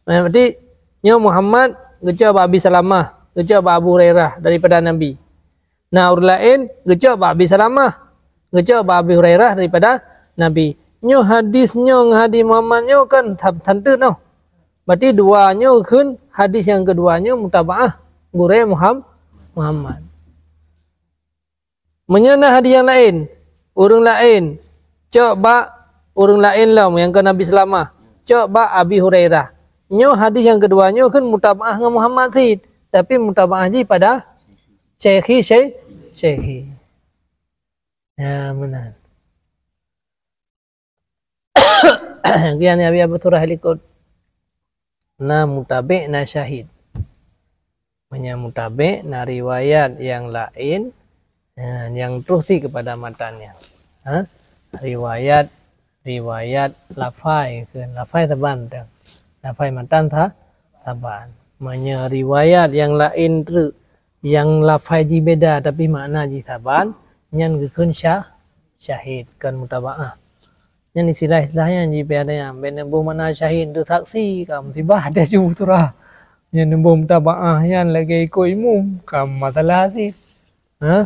Nah, berarti nyoe Muhammad geucok bak Abi Salamah, geucok bak Abu Hurairah daripada Nabi. Na ureuëng laén geucok bak Abi Salamah, geucok bak Abi Hurairah daripada Nabi. Nyoe hadis nyoe ngon hadis Muhammad nyoe kan sab-, santeut noh. Berarti dua nyoe kheun hadis nyang keudua nyoe mutabaah gurée Muham-, Muhammad. Meunyoe na hadis nyang laén, ureuëng laén cok bak ureuëng laén lom nyang kon Abi Salamah, cok bak Abi Hurairah. Nyoe hadis nyang keudua nyoe kheun mutabaah ngon Muhammad cit, tapi mutabaah jih pada syaikhi syai-, syaikhi. Ya, meunan. Kian ya, biar betul lah likot. Na mutabi', na syahid. Meunyoe mutabi', na riwayat nyang laén, ha, nyang troh cit keupada matan nyan. Ha? Riwayat, riwayat lafai, keu lafai saban teuh. Lafai matan sa-, saban. Meunyoe riwayat nyang laén treuk, nyang lafai jih beda tapi makna jih saban, nyan geukheun syah-, syahid, kon mutabaah. Nyan istilah-istilah nyan jih pih ada nyan, bèk neuboh makna syahid tu saksi, ka musibah ada ju turah. Nyan neuboh mutabaah nyan lagèe ikot imum, ka masalah cit. Ha?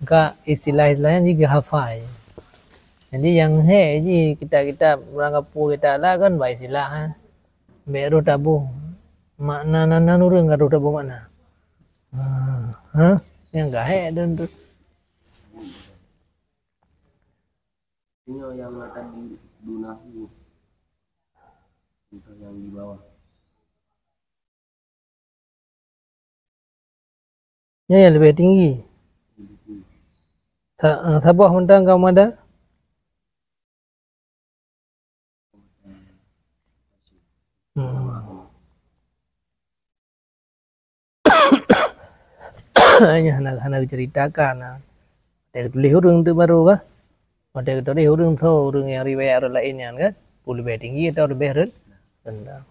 Ka istilah-istilah nyan jih geuhafai. Jadi nyang hék jih kitab-kitab ureuëng kapeue kitab lah kan bak istilah, ha. Bék rôh taboh makna nan-nan ureuëng ka rôh taboh makna. Ha, ha? Nyang ka hék dun tu. Nyoe nyang akan di dunahi. Untuk yang di bawah. Nyoe nyang leubeh tinggi. Sa-, eh, saboh mantong kaum adat. Hmm. Nyan hana, hana geuceuritakan, nah. Watèe geutuléh ureuëng teuk barô kah? Watèe geutuléh ureuëng tho, ureuëng nyang riwayat ureuëng laén nyan kan? Peue leubeh tinggi atau leubeh ren-, rendah?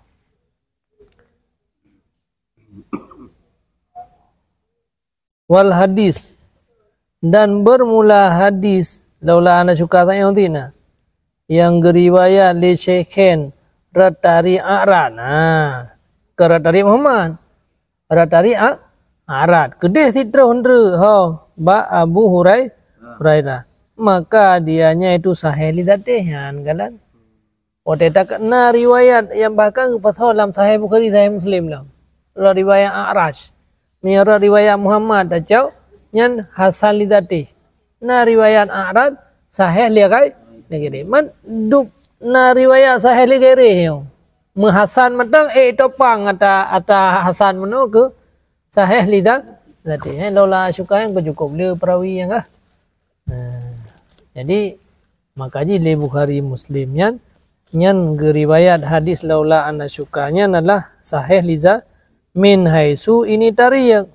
Wal hadis, dan bermula hadis, laula anna syuka sayu'tina, nyang geuriwayat lé Syekhain rot tariq A'rad. Nah, keu rot tariq Muhammad. Rot tariq A-, A'rad. Keudeh sitroh ndreuk ho bak Abu Hurai-, Hurairah. Maka dianya itu sahih li zatih nyan galak. Watèe tak na riwayat nyang bahkan geupasoe lam Sahih Bukhari, Sahih Muslim lom. Rot riwayat A'raj. Meunyoe rot riwayat Muhammad tacok, nyan hasan li zatih. Na riwayat A'raj sahih li ghai-, li ghairih. Man dub na riwayat sahih li ghairih nyoe. Meuhasan mantong, eh, itopang ata, ata hasan meunoe keu sahih li za-, zatih. Eh, laula syuka nyan keu cukup le perawi nyan kah. Nah, jadi, maka jih lé Bukhari Muslim nyan, nyan geuriwayat hadis laula anna syuka nyan adalah sahih li za-, min haitsu ini tariq.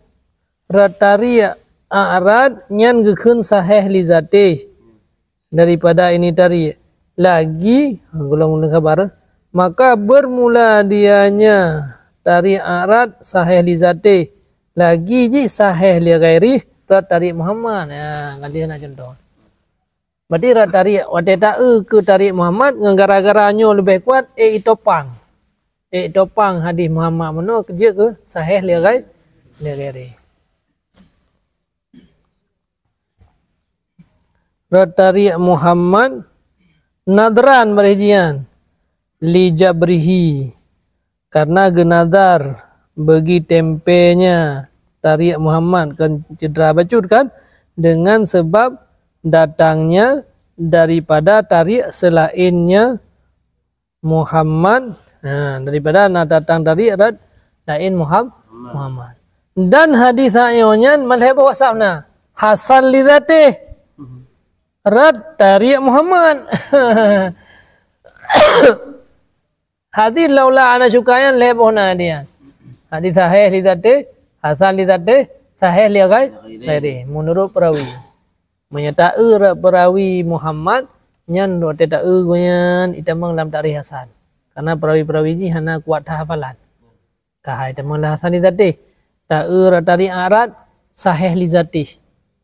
Rot tariq A'rad nyan geukheun sahih li zatih daripada ini tariq. Lagi, golom-golom khabar, maka bermula dianya tariq A'rad sahih li zatih. Lagi jih sahih li ghairih rot tariq Muhammad. Ya, kan di sana contoh. Berarti rot tariq, watèe taeu keu tariq Muhammad ngon gara-gara nyoe leubeh kuat, eh, itopang. Eh, itopang hadis Muhammad meunoe jeuet keu sahih li ghai-, li ghairih. Rot tariq Muhammad nadran bareh jian li jabrihi. Karena geunadar bagi tempenya tariq Muhammad, kan cedera bacut kan, dengan sebab datangnya daripada tariq selainnya Muhammad, ha, daripada na datang tariq rot laén Muham-, Muhammad. Dan hadis nyoe nyan malhé boh wasaf na. Hasan li zatih. Rot tariq Muhammad. Hadis laula anna syuka nyan lhèe boh na dia. Hadis sahih li zatih, hasan li zatih, sahih li ghai-, ghairih, menurut perawi. Meunyoe taeu rot perawi Muhammad, nyan watèe taeu geuh nyan itamong lam tarikh hasan. Karena perawi-perawi jih hana kuat that hafalan. Ka hai tamong lam hasan li zatih. Taeu rot tariq A'rad sahih li zatih.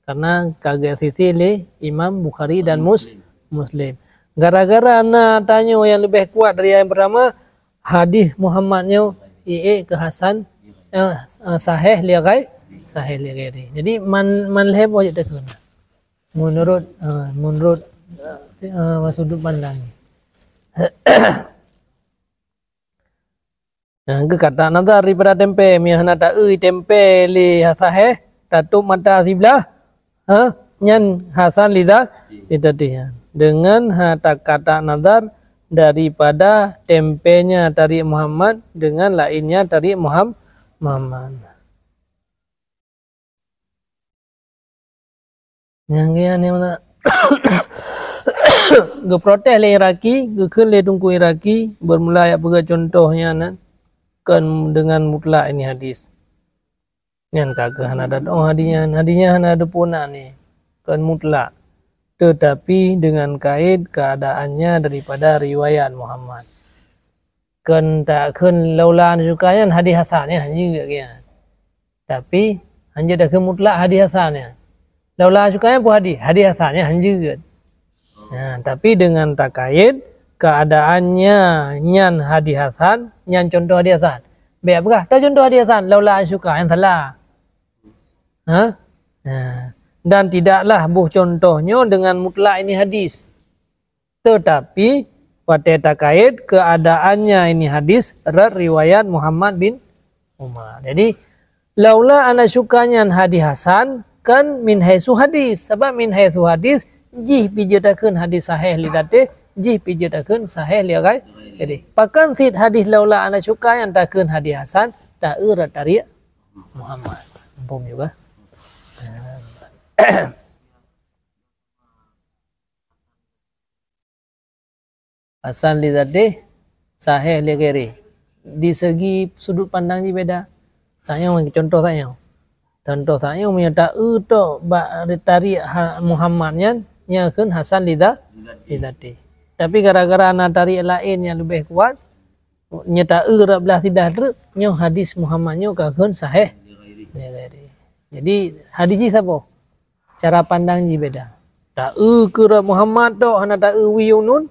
Karena ka geuasisi lé Imam Bukhari dan Mus-, Muslim. Gara-gara na tanyoe nyang leubeh kuat dari nyang pertama, hadis Muhammad nyoe ié keu hasan, eh, eh, sahih li ghai-, sahih li ghairih. Jadi man, man lhèe boh jeuet takheun. Menurut, eh, menurut, eh, sudut pandang. Nah, geuh ka tanadar daripada tempe, meunyoe hana taeu tempe lé sahih, tatôp mata siblah, ha, nyan hasan li za-, li zatih nyan. Dengan ha ta-, ka tanadar daripada tempenya tariq Muhammad dengan lainnya tariq Muham-, Muhammad. Nyang geuh nyan meunan. Geuprotes lé Iraki, geukheun lé Teungku Iraki, bermula jak peugah contoh nyan kon dengan mutlak ini hadis. Nyan ka keuh hana tadoh hadis nyan, hadis nyan hana teupeu na ni, kon mutlak, tetapi dengan kait keadaannya daripada riwayat Muhammad. Kon takheun laula anna syuka nyan hadis hasan nyan, hanjeuet geuh nyan. Tapi hanjeuet takheun mutlak hadis hasan nyan. Laula anna syuka nyan peue hadis? Hadis hasan nyan hanjeuet. Nah, tapi dengan takait keadaannya nyan hadis hasan, nyan contoh hadis hasan. Bék peugah, ta contoh hadis hasan, laula anna syuka nyan salah. Ha? Nah, Dan tidaklah boh contoh nyoe dengan mutlak ini hadis. Tetapi watée takait keuadaannya ini hadis rot riwayat Muhammad bin Umar. Jadi laula ana syuka nyan hadis hasan kan min haitsu hadis. Sabab min haitsu hadis jih pih jeuet takheun hadis sahih li zatéh, jih pih jeuet takheun sahih li ghairihi. Jadi pakon cit hadis laula ana syuka nyan takheun hadis hasan, ta-eu rot tariek Muhammad. Muphom juga. Hasan li zatéh, sahih li ghairihi. Di segi sudut pandang jih beda. Tanyoe contoh tanyoe. Contoh tanyoe meunyoe ta-eu tok bak tariek ha-, Muhammad nyan, nyan kheun hasan li za-, li zatéh. Tapi gara-gara na tariek laén nyang leubeh kuat, nyoe ta-eu rot blah siblah treuk, nyoe hadis Muhammad nyoe ka kheun sahih li ghairihi. Jadi hadis jih saboh. Cara pandang jih beda. Ta-eu keu rot Muhammad tok hana ta-eu wiew nun,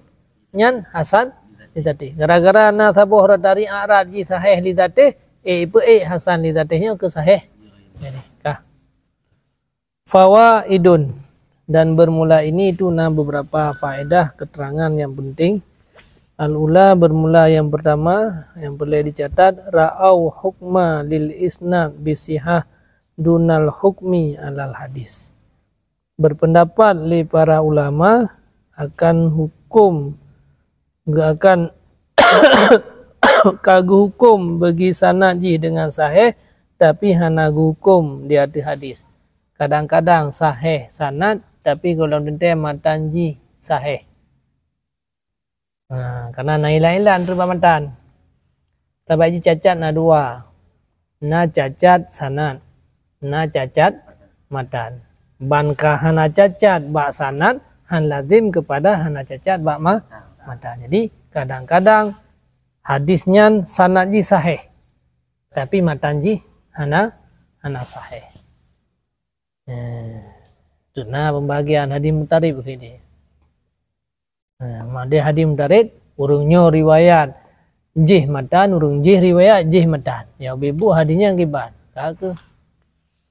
nyan hasan li zatéh. Gara-gara na saboh rot tariek A'raj jih sahih li zatéh, eh, ipeuék hasan li zatéh nyoe keu sahih. Jadi, kah. Fawaidun, dan bermula ini itu na beberapa faedah keterangan yang penting. Al-ula, bermula yang pertama, yang perlu dicatat, ra'au hukma lil isnad bisihah dunal hukmi alal hadis. Berpendapat lé para ulama akan hukum, geu-, akan ka geuhukum bagi sanad jih dengan sahih, tapi hana geuhukum di ateueh hadis. Kadang-kadang sahih sanad, tapi gohlom teuntée matan jih sahih. Ha, karena na ilat-ilat treuk bak matan. Sabab jih cacat na dua. Na cacat sanad, na cacat matan. Ban ka hana cacat bak sanad, han lazim keupada hana cacat bak ma-, matan. Jadi, kadang-kadang hadis nyan sanad jih sahih, tapi matan jih hana, hana sahih. Eh, tu na pembagian hadis mutarib keu ini. Eh, mak dia hadis mutarib, ureuëng nyoe riwayat jih matan, ureuëng jih riwayat jih matan. Ya, bibu hadis nyan kiban. Ka keuh.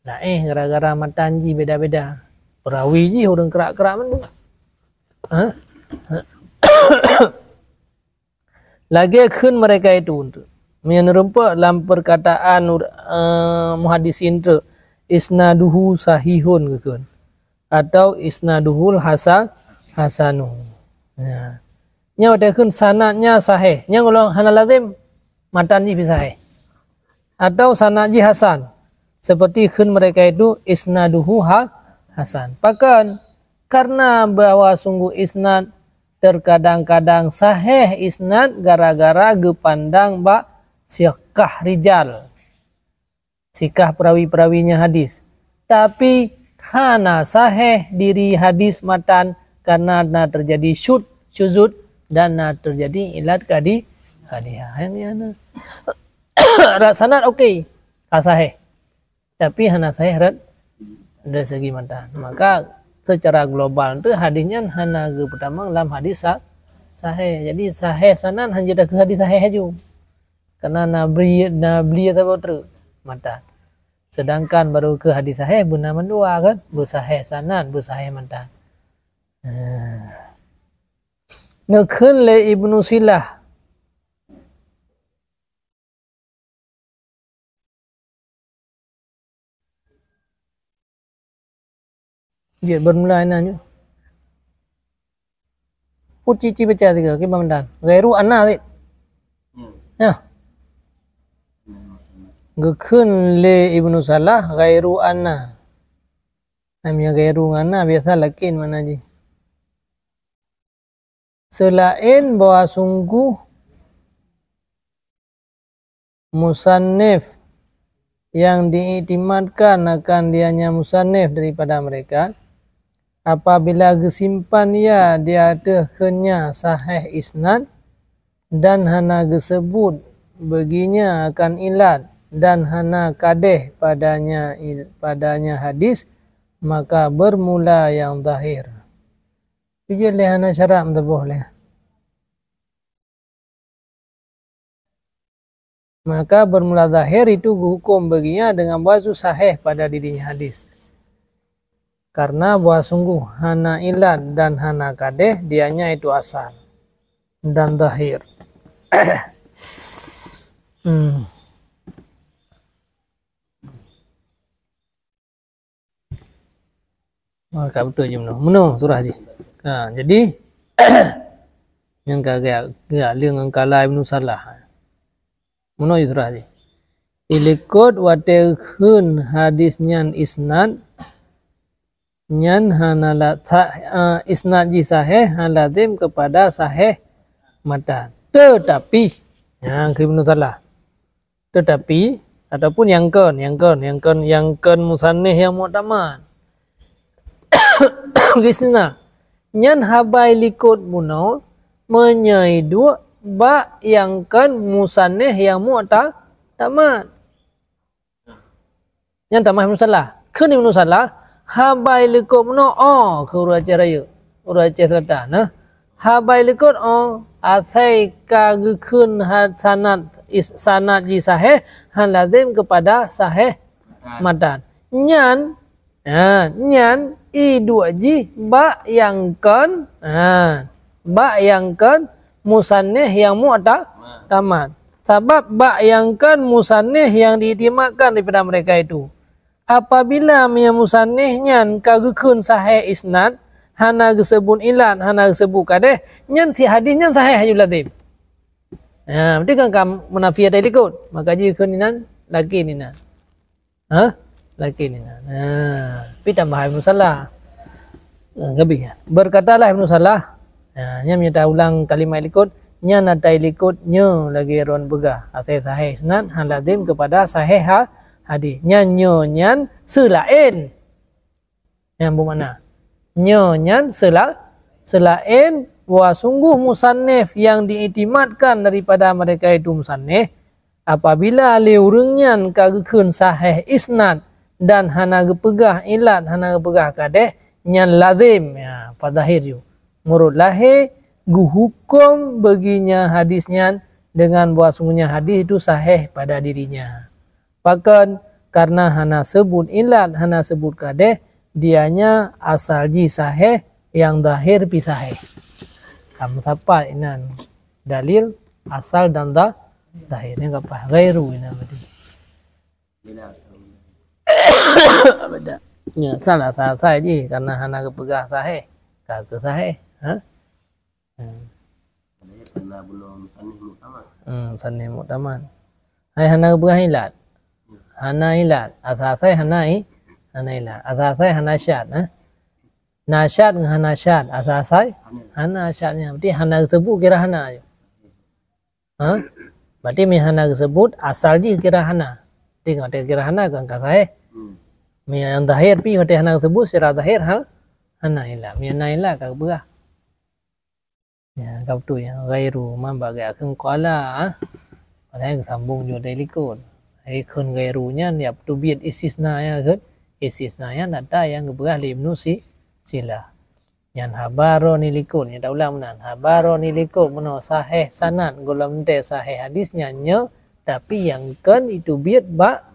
Laén gara-gara matan jih beda-beda. Perawi jih ureuëng kerak-kerak mandum. Ha? Lagée kheun mereka itu untuk. Meunyoe neurumpok lam perkataan ur-, eh, muhaddisin tu, isnaduhu sahihun geukheun. Atau isnaduhul hasa-, hasanu. Ya. Nyoe watée kheun sanadnya sahih. Nyang ulôn hana lazim matan jih pih sahih. Atau sanad jih hasan. Seperti kheun mereka itu isnaduhu ha-, hasan. Pakon? Karena bahwa sungguh isnad terkadang-kadang sahih isnad gara-gara geupandang bak sikah rijal, sikah perawi-perawinya hadis. Tapi hana sahih diri hadis matan karena na terjadi syud, syuzud dan na terjadi ilat kadi-, kadiah. Ini ana. Rak sanad okey, ka sahih. Tapi hana sahih rot dari segi matan. Maka secara global tu hadis nyan hana geupeutamong lam hadis sa-, sahih. Jadi sahih sanad hanya dah ke hadis sahih aju. Karena na bri-, na bri saboh treuk matan. Sedangkan baru ke hadis sahih beuna mandua kan? Beusahih sanad, beusahih matan. Nah. Neukheun lé Ibnu Silah. Jeuet bermula inan nyoe. Uci-ci baca tiga, kiban dan. Ghairu anna, Zik. Ya. Geukheun lé Ibnu Salah, ghairu anna. Namanya ghairu ngon anna, biasa lakin makna jih. Selain bahwa sungguh musannif yang diiktimadkan akan dianya musannif daripada mereka, apabila geusimpan ia di ateueh kheunnya sahih isnad dan hana geusebut baginya akan ilat dan hana kadeh padanya il-, padanya hadis, maka bermula yang zahir. Pijeuet lé hana syarat meutuboh lé. Maka bermula zahir itu geuhuköm baginya dengan bahwa sahih pada dirinya hadis. Karena bahwa sungguh hana ilat dan hana kadeh, dianya itu asal dan zahir. Hmm. Ha, ka beutôi jih meunoe. Meunoe surah jih. Ha, jadi, nyang ka geujak, geujak leueng ngon kala Ibnu Salah. Meunoe jih surah jih. Ilikot watée kheun hadis nyan isnad, nyan hana la-, sa-, eh, isnad jih sahih, hana lazim kepada sahih matan. Tetapi, nyang kheun Ibnu Salah. Tetapi, ataupun nyang kon, nyang kon, nyang kon, nyang kon musannif nyang muktamad. Geusina, nyan haba ilikot bunoe meunyoe iduek bak nyang kon musannif nyang mukta-, tamad. Nyan tamah Ibnu Salah. Kheun Ibnu Salah, haba ilikot bunoe, oh, keu ureuëng Aceh Rayeuk, ureuëng Aceh Selatan, nah. Haba ilikot, oh, asai ka geukheun ha-, sanad is-, sanad jih sahih, hana lazim kepada sahih matan. Nyan, ha, nyan iduek jih bak nyang kon, ha, bak nyang kon musannif nyang mukta-, tamad. Sabab bak nyang kon musannif nyang diiktimadkan daripada mereka itu. Apabila meunyoe musannif nyan ka geukheun sahih isnad, hana geuseubut ilat, hana geuseubut kadeh, nyan si hadis nyan sahih haju lazim. Ha, berarti kan ka munafi ata ilikot. Maka jih kheun inan, lakin inan. Ha? Lakin inan. Ha, pi tambahan Ibnu Salah. Ha, gabih. Berkatalah Ibnu Salah. Ha, nyan meunyoe taulang kalimat ilikot, nyan ata ilikot nyoe lagée droen peugah, asai sahih isnad, hana lazim kepada sahih ha-, hadis. Nyan nyoe nyan seulaén. Nyang beumakna, nyoe nyan seula-, seulaén bahwa sungguh musannif nyang diiktimadkan daripada mereka itu musannif, apabila lé ureuëng nyan ka geukheun sahih isnad dan hana geupeugah ilat, hana geupeugah kadeh, nyan lazim, ya, fa zahir ju. Meurot lahé geuhuköm beuginya hadis nyan dengan bahwa sungguhnya hadis itu sahih pada dirinya. Pakon? Karena hana seubut ilat, hana seubut kadeh, dianya asal jih sahih, nyang zahir pi sahih. Ka meusapat inan dalil asal dan za-, zahir. Nyang ka paih ghairu inan berarti. Beda. Beda. Ya, salah asai jih karena hana geupeugah sahih. Ka keu sahih. Ha? Hmm. Karena bunoe musannif muktamad. Hmm, musannif muktamad. Hai hana geupeugah ilat. Hana ilat. Asai-asai hana i-, hana ilat. Asai-asai hana syad, eh. Na syad ngon hana syad. Asai-asai hana syad nyan. Berarti hana geuseubut kira hana. Ha? Berarti meunyo hana geuseubut, asal jih kira hana. Berarti ngon kira hana kan ka sahih. Hmm. Meunyo nyang zahir pi, berarti hana geuseubut, secara zahir, ha? Hana ilat. Meunyo na ilat ka geupeugah. Ya, ka beutôi nyan, ghairu, man bak geukheun qala, ah. Padahai geusambong ju dari likot. Ai kheun ghairu nyan, ya, peuteubiet istisna, ya, kheun. Istisna nyan data nyang geupeugah lé Ibnu Si-, Silah. Nyan haba ro ni likot, nyan taulang meunan. Haba ro ni likot, meunoe sahih sanad, gohlom teuh sahih hadis nyan nyoe, tapi nyang kon iteubiet bak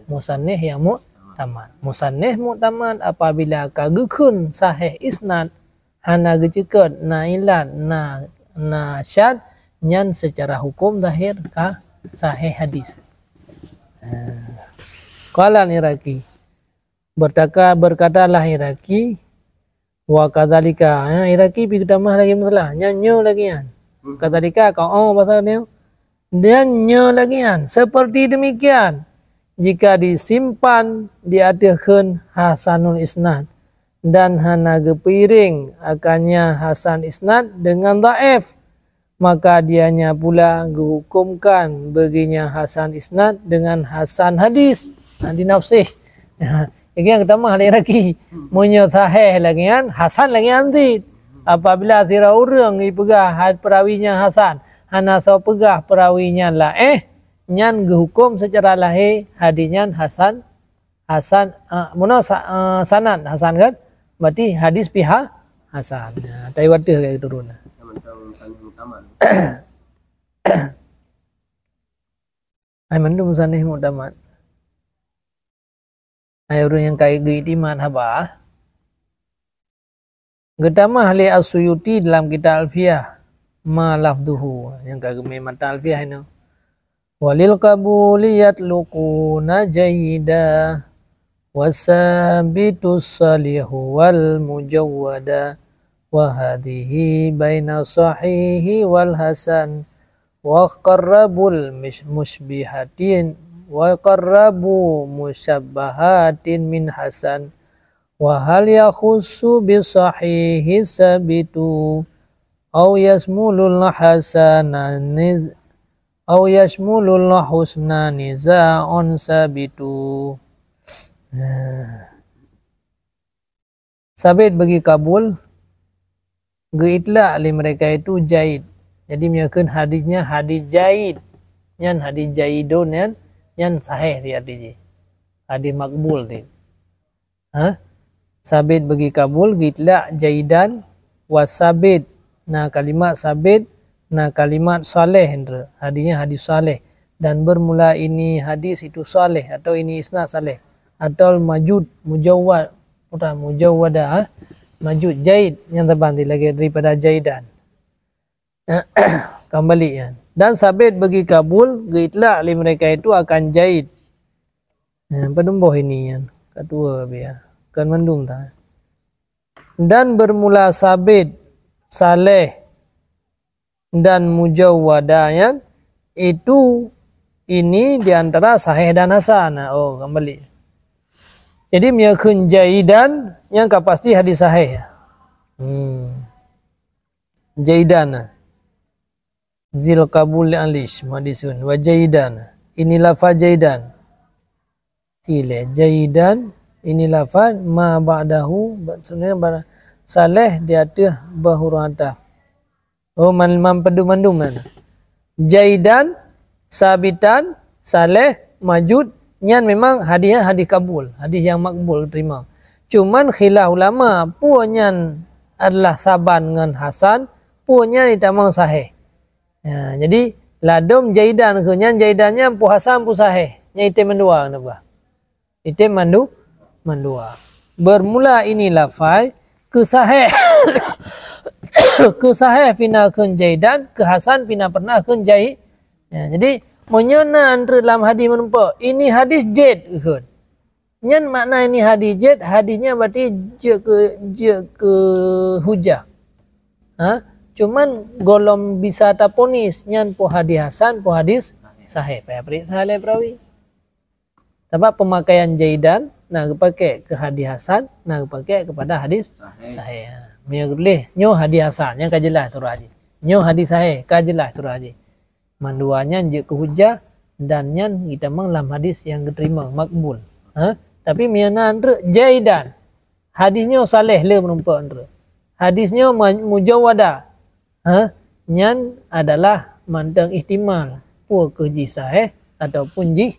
musannif nyang muktamad. Musannif muktamad apabila ka geukheun sahih isnad, hana geuceukeut, na ilat, na, na syad, nyan secara hukum zahir ka sahih hadis. Ha. Qala Iraqi. Bertaka-, berkatalah Iraqi, wa kadzalika. Ha, Iraqi pi geutamah lagée meusalah. Nyan nyoe lagée nyan. Kadzalika, ka oh, pasal nyoe. Dan nyoe lagée nyan, seperti demikian, jika disimpan di ateueh kheun hasanul isnad dan hana geupeuiréng akannya hasan isnad dengan dhaif, maka dianya pula geuhukumkan beuginya hasan isnad dengan hasan hadis. Ha, di nafsih. Lagée nyang geutamah lé Iraqi. Meunyoe sahih lagée nyan, hasan lagée nyan cit. Apabila sidroe ureuëng jipeugah ha-, perawi nyan hasan, hana soe peugah perawi nyan laéh, nyan geuhuköm seucara lahé hadis nyan hasan, hasan, ah, meunoe sa-, ah, sanad hasan kan? Berarti hadis pih ha-, hasan. Nah, tai wateuh ka geuturun. Hai mandum musannif muktamad. Hai ureuëng nyang ka geuiktimat haba, Geutamah lé As-Suyuti dalam kitab Alfiyah, ma lafdhuhu, nyang ka geumé matan Alfiyah inoe. Walil qabuli yatluquna jayyida, wasabitu salihu wal mujawwada, wa hadhihi baina sahihi wal hasan, wa qarrabul mis-, musbihatin, wa qarrabu musabbahatin min hasan, wa hal yakhussu bi sahihi sabitu, au yasmulul hasanani, au yasmulul husna niza'un sabitu. Nah. Sabit bagi kabul, geuitlak lé mereka itu jaid. Jadi, meunyoe kheun hadis nyan hadis jaid, nyan hadis jaidun nyan, nyan sahih di arti jih. Hadis makbul di. Ha? Sabit bagi kabul, geuitlak jaidan, wa sabit, na kalimat sabit, na kalimat saleh, hadis nyan hadis saleh. Dan bermula ini hadis itu saleh atau ini isnad saleh atau majud, mujawwad, bukan mujawwada, ha? Majud jaid nyang teubang lagée daripada jaidan. Kembali ya. Dan sabit bagi kabul geuitlak lé mereka itu akan jaid. Ya, padum boh ini nyan, ka tuwoe biya. Kan mandum ta. Dan bermula sabit, saleh, dan mujawwada nyan, itu ini di antara sahih dan hasan. Oh, kembali. Jadi, meunyoe kheun jaidan, nyang ka pasti hadis sahih. Hmm. Jaidan. Zil qabul li alish, madisun. Wa jaidan. Ini lafaz jaidan. Tileh. Jaidan. Ini lafaz ma ba'dahu. Sebenarnya ba-, saleh di ateuh ba huruf ataf. Oh, man, man padum mandum kan. Jaidan, sabitan, saleh, majud, nyan memang hadis, hadis kabul, hadis nyang makbul terima. Cuman khilaf ulama, peue nyan adalah saban ngon hasan, peue nyan itamong sahih. Ya, jadi ladom jaidan keu nyan, jaidan nyan peue hasan peue sahih. Nyan item mandua na bah. Item mandu-, mandua. Bermula ini lafai, keu sahih, keu sahih pina kheun jaidan, keu hasan pina pernah kheun jai-, ya, jadi, meunyoe na antreuk lam hadis meurumpok, ini hadis jid kheun. Nyan makna ini hadis jid, hadis nyan berarti jeuet keu, jeuet keu hujah. Ha? Cuman gohlom bisa taponis, nyan po hadis hasan, po hadis sahih. Payah periksa lé perawi. Sabab pemakaian jaidan na geupake keu hadis hasan, na geupake kepada hadis sahih. Meunyoe geutuléh, nyoe hadis hasan, nyan ka jeulaih surah jih. Nyoe hadis sahih, ka jeulaih surah jih. Mandua nyan jeuet keu hujah dan nyan geutamong lam hadis nyang geuteurimong, makbul. Ha? Tapi meunyoe na antreuk jaidan, hadis nyoe saleh le meurumpok antreuk. Hadis nyoe ma-, mujawwada. Ha? Nyan adalah mantong ihtimal, peue keuh jih sahih ataupun jih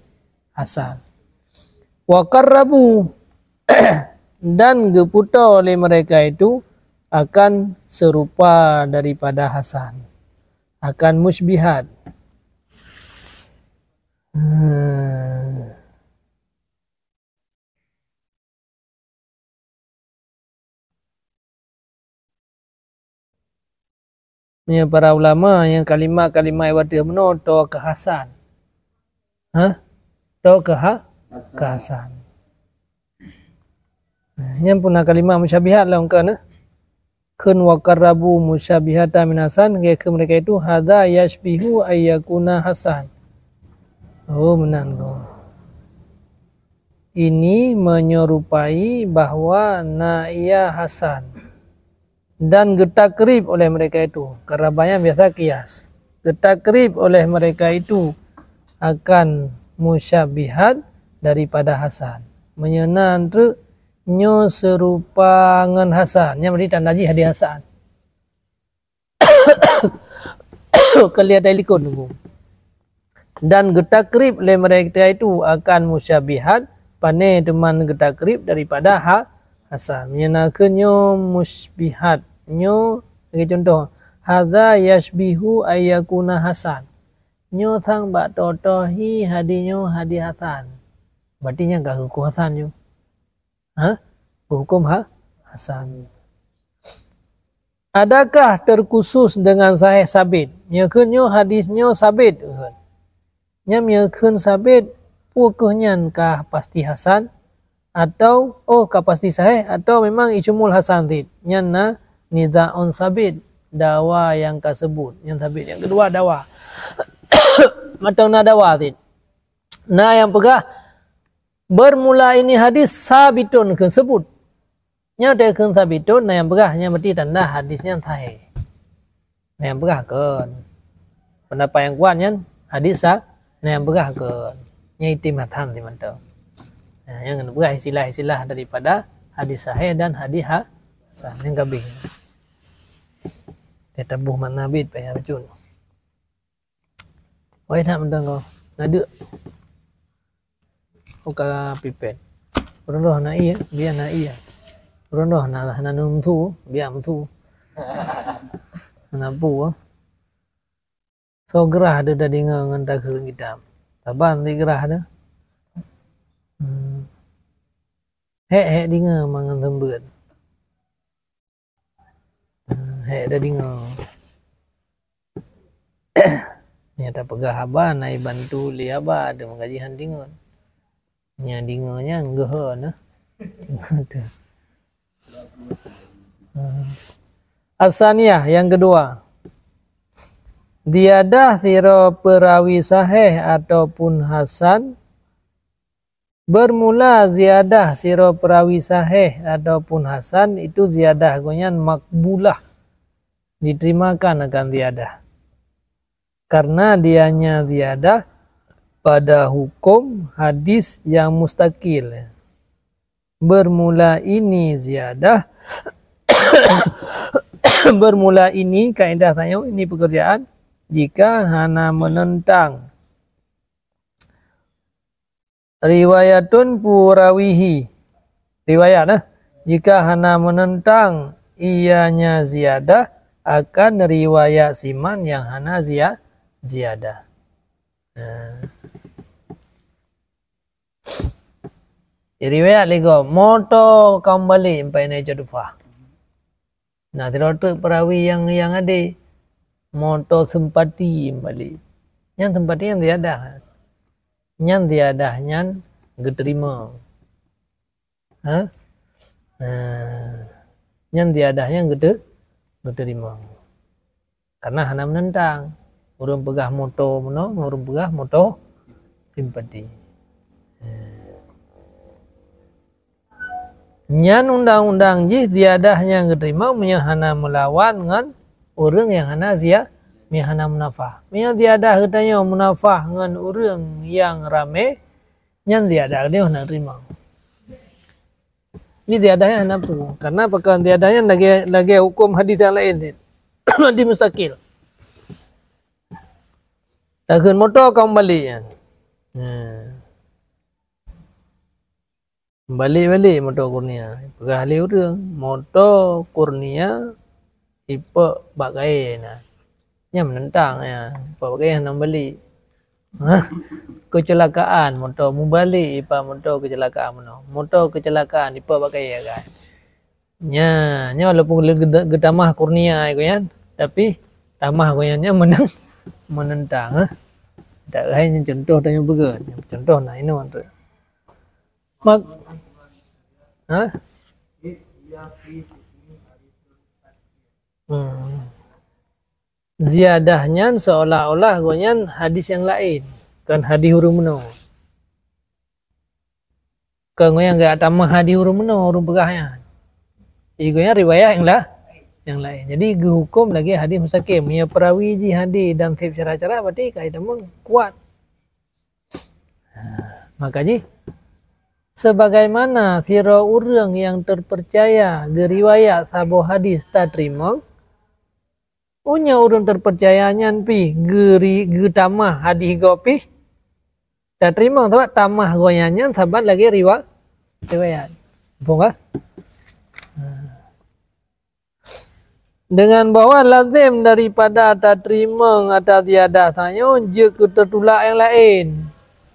hasan. Wa qarrabu, dan geuputo lé mereka itu akan serupa daripada hasan, akan musybihat. Hmm. Meunyoe para ulama nyang kalimat-kalimat watée meunoe toe keu hasan. Hah? Toe keu ha-, keu hasan. Nyan puna kalimat musyabihat lom ka na. Kheun wa qarrabu musyabihatan min hasan, geukheun mereka itu, hadza yasybihu ayyakuna hasan. Oh, meunan ko. Ini menyerupai bahwa na ia hasan. Dan geutakrib oleh mereka itu, qarraba nyan biasa kias. Geutakrib oleh mereka itu akan musyabihat daripada hasan. Meunyoe na treuk nyoe seurupa ngon hasan, nyan berarti tanda jih hadis hasan. Keuliatan likot nunggu. Dan geutakrib lé mereka itu akan musyabihat, pane teuma geutakrib daripada ha-, hasan. Meunyoe na kheun nyoe musyabihat, nyoe lagée contoh, hadza yasybihu ayyakuna hasan. Nyoe sang bak toe-toe hi hadis nyoe hadis hasan. Berarti nyan ka huköm hasan nyoe. Ha? Huköm ha-, hasan. Adakah terkhusus dengan sahih sabit? Meunyoe kheun nyoe hadis nyoe sabit, nyan meunyoe kheun sabit, peu kheueh nyan ka pasti hasan? Atau, oh, ka pasti sahih, atau memang isyumul hasan cit? Nyan na nizaun sabit, dawa nyang ka seubut. Nyan sabit nyang keudua dawa. Mantong na dawa cit. Na nyang peugah, bermula ini hadis sabitun kheun seubut. Nyoe teuh kheun sabitun, na nyang peugah, nyan berarti tanda hadis nyan sahih. Na nyang peugah kheun. Pendapat nyang kuat nyan hadis sa-, na nyang peugah kheun. Nyan itim hasan cit mantong. Nah, nyang peugah istilah-istilah daripada hadis sahih dan hadis ha-, hasan. Nyang ka abéh. Teutabôh makna bit payah bacut. Wai, nak mantong kau. Nadeuk. Uka pipet. Ureueng droe na ié, biak na ié. Ureueng droe na, na neumeusu, biak meusu. Hana peue. Soe grah deuh tadeungoe ngon takheun kitab. Saban sigrah deuh. Hmm. Hék-hék deungoe mangat seumbeuet. Hék tadeungoe. Nyang tapeugah haba na ibantu lé haba, teuma gaji han deungoe. Nyang deungoe nyan geuh na. As-saniyah, nyang keudua. Ziyadah sidroe peurawi sahih ataupun hasan. Bermula ziyadah sidroe peurawi sahih ataupun hasan, itu ziyadah gobnyan makbulah, diterimakan akan ziyadah. Karena dianya ziyadah pada hukum hadis yang mustakil. Bermula ini ziyadah, bermula ini, kaedah tanyoe, ini pekerjaan, jika hana menentang. Riwayatun purawihi. Riwayat, eh. Jika hana menentang ianya ziyadah akan riwayat siman yang hana ziya-, ziyadah. Nah. Riwayat lé gob, moto ka meubalek sampai na Judufah. Nah, sidroe teuk peurawi nyang, nyang adé, moto seumpati meubalek. Nyan seumpati nyan ziyadah. Nyan ziyadah nyan geuteurimong. Ha? Nah, nyan ziyadah nyan geuteu-, geuteurimong. Karena hana menentang. Ureueng peugah moto meunoe, ureueng peugah moto simpati. Nyan undang-undang jih ziyadah nyang geuteurimong meunyoe hana meulawan ngon ureueng nyang hana ziya-, nyang hana munafah. Meunyoe ziyadah geutanyoe munafah ngon ureueng nyang ramé, nyan ziyadah geutanyoe hana teurimong. Nyan ziyadah nyan hana peue. Karena pakon ziyadah nyan lagèe, lagèe huköm hadis nyang laén cit. Hadis mustakil. Takheun moto ka meubalek nyan. Nah. Meubalek-balek moto Kurnia. Peugah lé ureueng, moto Kurnia ipok bak kayèe na. Nyan menentang nyan. Ipok bak kayèe hana meubalek. Hah? Kecelakaan moto meubalek ipat moto kecelakaan meunoe. Moto kecelakaan ipok bak kayèe kan. Nya, nya walaupun geu-, geu-, geutamah Kurnia gobnyan, tapi tamah gobnyan nyan meneng-, menentang, hah? Tak laén nyan contoh tanyoe beugeut. Contoh na inoe tu. Mak-, hah? Hmm. Ziyadah nyan seolah-olah gobnyan hadis nyang laén, kon hadis ureueng meunoe. Kon gobnyan geutamah hadis ureueng meunoe, ureueng peugah nyan. Jadi gobnyan riwayat nyang la-, nyang laén. Jadi geuhuköm lagèe hadis mustakil. Meunyoe peurawi jih hadis dan seb syarah-syarah, berarti ka itamong kuat. Maka jih, sebagaimana sidroe ureueng nyang terpercaya geuriwayat saboh hadis tateurimong, meunyoe ureueng terpercaya nyan pih geuri-, geutamah hadis gob pih tateurimong, sabab tamah gobnyan nyan saban lagèe riwa-, riwayat. Muphom ka? Dengan bahwa lazim daripada tateurimong ata ziyadah tanyoe jeuet keu teutulak nyang laén.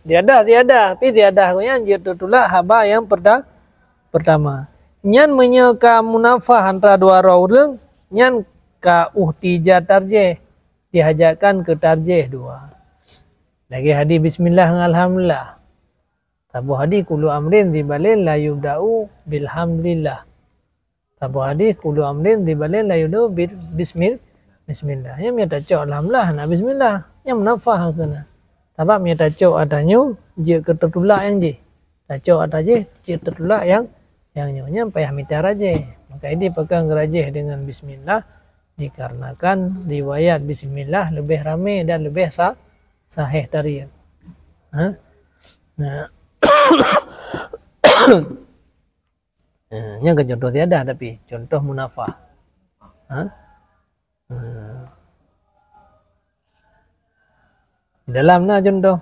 Ziyadah, ziyadah, tapi ziyadah gobnyan jeuet teutulak haba nyang peurta-, peurtama. Nyan meunyoe ka munafah antara dua droe ureueng, nyan ka uhtija tarjih, dihajatkan keu tarjih dua. Lagée hadis bismillah ngon alhamdulillah. Saboh hadis kullu amrin dzibalin la yubda'u bilhamdulillah. Saboh hadis kullu amrin dzibalin la yubda'u bil-, bismil-, bismillah. Nyang meunyoe tacok alhamdulillah hana bismillah. Nyang munafah keunan. Sabab meunyoe tacok ata nyoe jeuet keu teutulak nyang jih. Tacok ata jih jeuet teutulak nyang, nyang nyoe. Nyan payah mita rajih. Maka ini pakon geurajih dengan bismillah dikarenakan riwayat bismillah leubeh ramé dan leubeh sa-, sahih tarjih. Ha? Nah. Eh, nyan kan contoh ziyadah tapi contoh munafah. Ha? Eh. Dalam na contoh.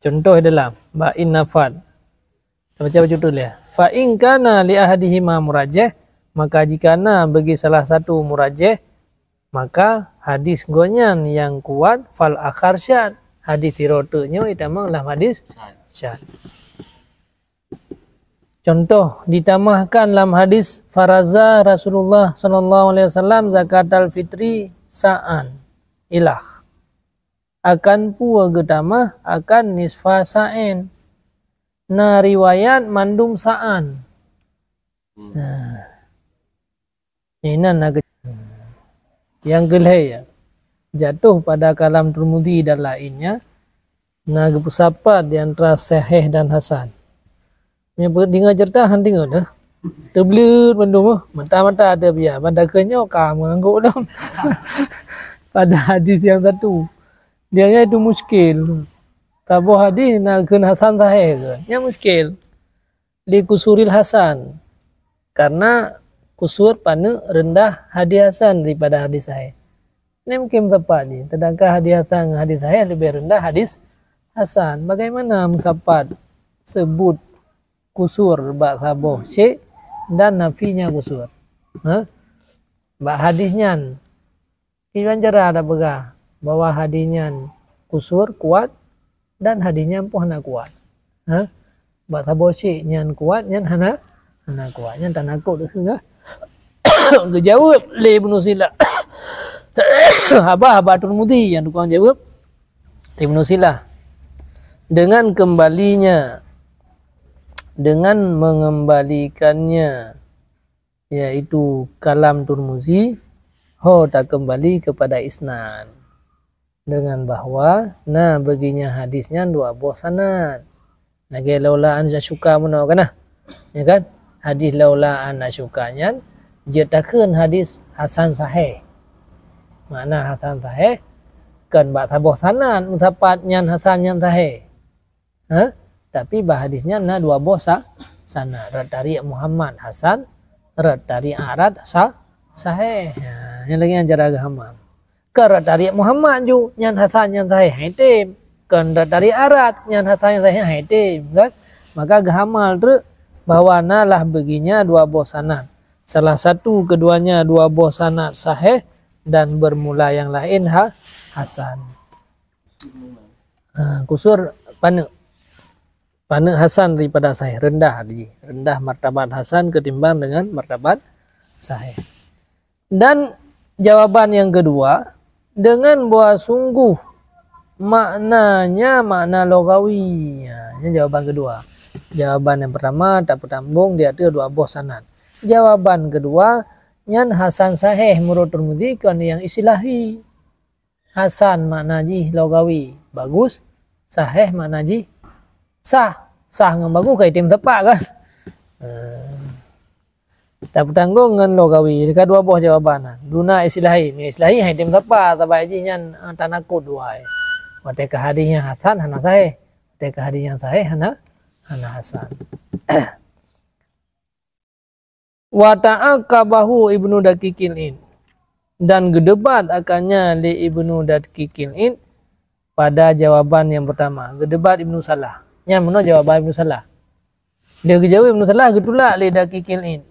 Contoh dalam bak in nafad. Kita baca baca betul ya. Fa in kana li ahadihima murajjih, maka jika na bagi salah satu murajjih, maka hadis gobnyan nyang kuat, fal akhar syad. Hadis sidroe teuk nyoe itamong lam hadis syad. Contoh, ditamahkan lam hadis faraza Rasulullah sallallahu alaihi wasallam zakatal fitri sa'an ilah. Akan peue geutamah akan nisfa sa'in. Na riwayat mandum sa'an. Nah. Inan na ke-, nyang keulhèe ya, jatuh pada kalam Tirmidzi dan lainnya, na geupeusapat di antara sahih dan hasan. Nyang pe-, deungoe ceurita han deungoe dah. Teubleut mandum, mata-mata ada biar. Pada keunyoe ka meunganggok lom. Pada hadis yang satu. Dia nya itu muskil. Saboh hadis na kheun hasan sahih ke? Nya muskil. Li kusuril hasan. Karena kusur paneuk rendah hadis hasan daripada hadis sahih. Ini mungkin meusapat ni. Sedangkan hadis hasan ngon hadis sahih lebih rendah hadis hasan. Bagaimana meusapat sebut kusur bak saboh syek dan nafinya kusur? Ha? Bak hadis nyan, Iban cara tapeugah bahwa hadis nyan kusur kuat dan hadis nyan pun hana kuat. Ha? Bak saboh syek nyan kuat, nyan hana, hana kuat. Nyan tanakot deuh, ha? Geujaweueb lé Ibnu Silah. Haba, haba Tirmidzi nyang tukang jaweueb Ibnu Silah. Dengan kembalinya, dengan mengembalikannya yaitu kalam Tirmidzi, ho takeumbali keupada isnad. Dengan bahwa na beuginya hadis nyan dua boh sanad. Lagèe laula an asyqa meunoe kana? Ya kan? Hadis laula an asyqa nyan jeuet takheun hadis hasan sahih. Makna hasan sahih, kon bak saboh sanad meusapat nyan hasan nyan sahih. Ha? Tapi bak hadis nyan na dua boh sa-, sanad. Rot tariq Muhammad hasan, rot tariq A'raj sa-, sahih. Ha, nyan lagèe nyan cara geuhama. Kon rot tariq Muhammad ju, nyan hasan nyan sahih, hai tem. Kon rot tariq A'raj, nyan hasan nyan sahih, hai tem, kan? Maka geuhama treuk bahwa na lah beuginya dua boh sanad. Salah satu keduanya dua boh sanad sahih dan bermula yang lain ha-, hasan. Ha, kusur paneuk. Paneuk hasan daripada sahih, rendah jih. Rendah martabat hasan ketimbang dengan martabat sahih. Dan jawaban yang kedua, dengan bahwa sungguh maknanya makna lughawi. Ha, nyan jawaban kedua. Jawaban yang pertama tapeutambong di ateueh dua boh sanad. Jawaban kedua, nyan hasan sahih meunurot Tirmidzi kon nyang istilahi. Hasan makna jih lughawi, bagus. Sahih makna jih sah. Sah ngon bagus ka item tepat kan? Eh, tapeutanggong ngon lughawi, ka dua boh jawaban. Duna istilahi, istilahi hai tem tepat, sabab jih nyan, eh, tanakot dua. Watèe ka hadis nyang hasan hana sahih, watèe ka hadis nyang sahih hana, hana hasan. Wa ta'aqqabahu Ibnu Daqiqil Id. Dan geudebat akannya lé Ibnu Daqiqil Id pada jawaban yang pertama. Geudebat Ibnu Salah. Nyan meunoe jawaban Ibnu Salah. Lé geujaweueb Ibnu Salah geutulak lé Daqiqil Id.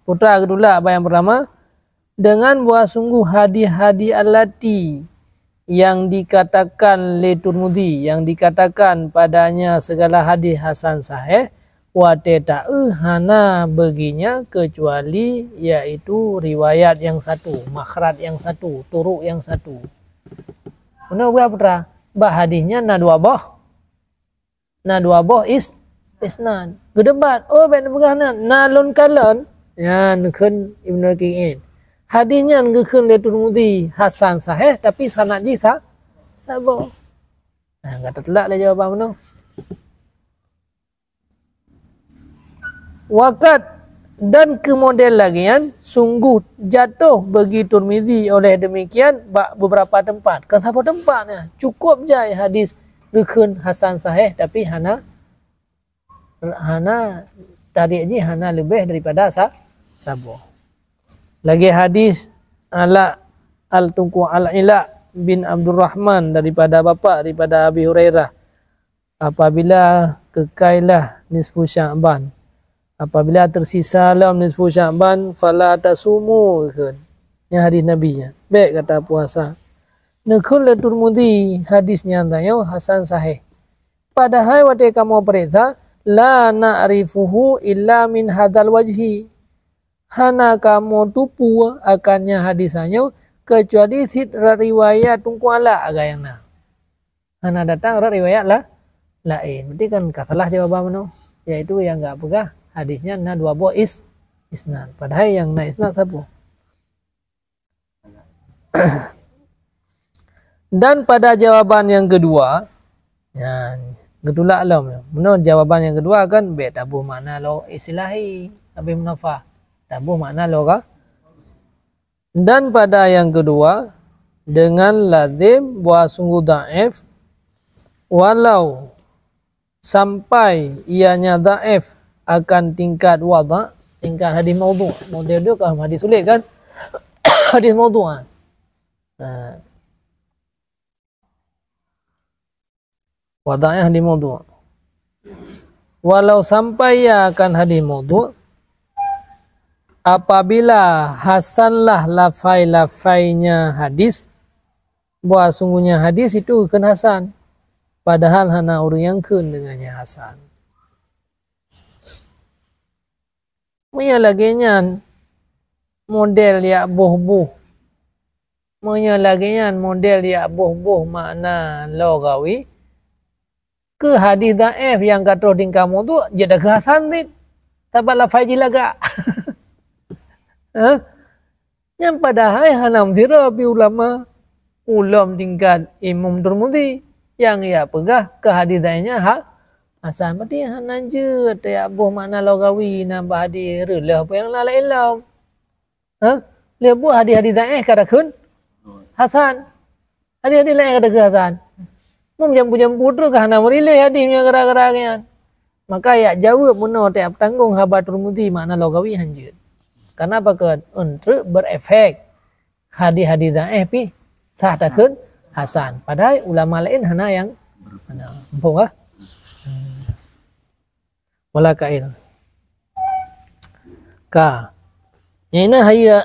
Putra geutulak bak yang pertama, dengan bahwa sungguh hadis-hadis allati yang dikatakan lé Tirmidzi, yang dikatakan padanya segala hadis hasan sahih, Watée taeu hana beuginya keucuali yaitu riwayat nyang satu, makhraj nyang satu, turuq nyang satu. Meunoe buya putra, bak hadis nyan na dua boh, na dua boh is, isnad. Geudebat, oh, bék neupeugah na, na lôn kalon. Nyan kheun Ibnu Daqiqin. Hadis nyan geukheun lé Tirmidzi hasan sahih, tapi sanad jih sa-, saboh. Nah, gata tulak lé jawaban meunoe. Waqad, dan keu model lagée nyan, sungguh jatuh bagi Tirmidzi oleh demikian bak beberapa tempat. Kon saboh tempat nyan, cukup jai hadis geukheun hasan sahih, tapi hana, hana, tariek jih hana leubeh daripada sa-, saboh. Lagée hadis Ala al-, Tunku Al-Ila bin Abdurrahman daripada bapak, daripada Abi Hurairah, apabila keukailah nisfu Sya'ban, apabila teusisa lom nisfu Sya'ban, fala tasumu, geukheun. Nyan hadis Nabi nyan, bék gata puasa. Neukheun lé Tirmidzi hadis nyan tanyoe hasan sahih. Padahai watée kamoe peuriksa, la na'rifuhu illa min hadzal wajhi. Hana kamoe tupue akan nyan hadis nyoe keucuali cit riwayat Tunku Ala agam nyang na. Hana datang rot riwayat la-, laén. Berarti kan ka salah jawaban meunoe, yaitu nyang geupeugah hadis nyan na dua boh is-, isnad. Padahai nyang na isnad saboh. Dan pada jawaban nyang keudua, nyan, geutulak lom. Meunoe jawaban nyang keudua kan, bék taboh makna lo istilahi, Abi Munafah. Taboh makna lo ka. Dan pada nyang keudua, dengan lazim bahwa sungguh dhaif, walau sampai ianya dhaif akan tingkat wadha', tingkat hadis maudhu'. Maudhu' tu kan hadis sulit kan? Hadis maudhu', ha. Ha. Wadha'nya hadis maudhu'. Walau sampai ia akan hadis maudhu', apabila hasanlah lafai-lafainya hadis, bahwa sungguhnya hadis itu geukheun hasan, padahal hana ureuëng nyang kheun deungon nyan hasan. Meunyoe lagée nyan model jak boh-boh, meunyoe lagée nyan model jak boh-boh makna lughawi, keu hadis dhaif nyang ka troh tingkat maudhu', jeuet takheun hasan cit, sabab lafai jih lagak. Hah? Nyan padahai hana meusidroe pih ulama ulôn tingkat Imam Tirmidzi nyang jak peugah keu hadis dhaif nyan ha-, hasan. Berarti hana jeuet jak boh makna lughawi na bak hadis, reuloh peue nyang laén lom. Ha? Lheueh buet hadis-hadis dhaif ka takheun hasan. Hadis-hadis laén ka takheun hasan. Meujampu-jampu treuk ka hana meuriléh hadis nyan gara-gara nyan. Maka jak jaweueb meunoe tajak peutanggong haba Tirmidzi makna lughawi hanjeuet. Karena pakon? Untuk berefek hadis-hadis dhaif pih sah takheun hasan. Padahai ulama laén hana nyang, hana. Muphom kah? Hmm. Wala kail. Ka. Nyang na hayeue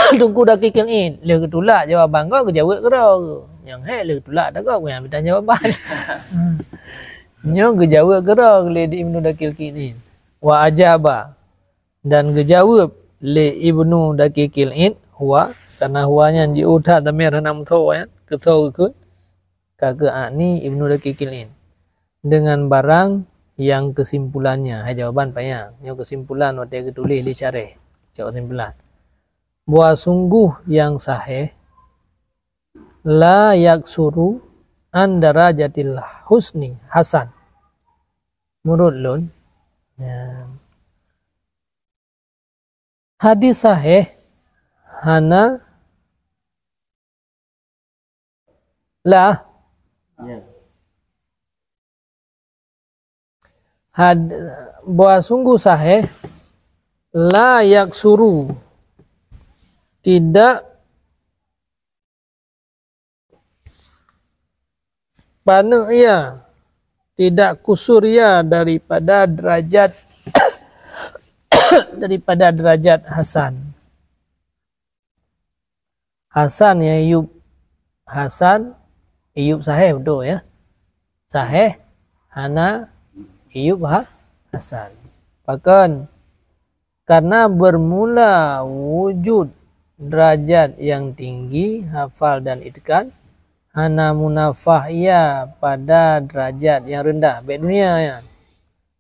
Teungku Daqiqil Id, lheueh geutulak jawaban gob geujaweueb keudroe. Nyang hék lheueh geutulak ata gob nyang mita jawaban. Nyoe geujaweueb keudroe lé di Ibnu Daqiqil Id. Wa ajaba, dan geujaweueb lé Ibnu Daqiqil Id, huwa, karena huwa nyan jiôh that dhamir hana meusoe nyan, keusoe geukheun. Ka geuakni Ibnu Daqiqil Id, dengan barang yang kesimpulannya. Hai jawaban panyang. Nyoe kesimpulan watée geutuléh lé syarah. Cok kesimpulan. Bahwa sungguh yang sahih, la yaksuru an darajatil husni hasan. Menurut lôn, ya, hadis sahih hana lah. Ya. Had-, bahwa sungguh sahih, la yaksuru, tidak paneuk ia, tidak kusur ia daripada derajat, daripada derajat hasan. Hasan nyang iyup hasan, iyup sahih beutôi, ya. Sahih hana iyup ha-, hasan. Pakon? Karena bermula wujud derajat yang tinggi, hafal dan itqan, hana munafah ia pada derajat yang rendah, bak dunia nyan,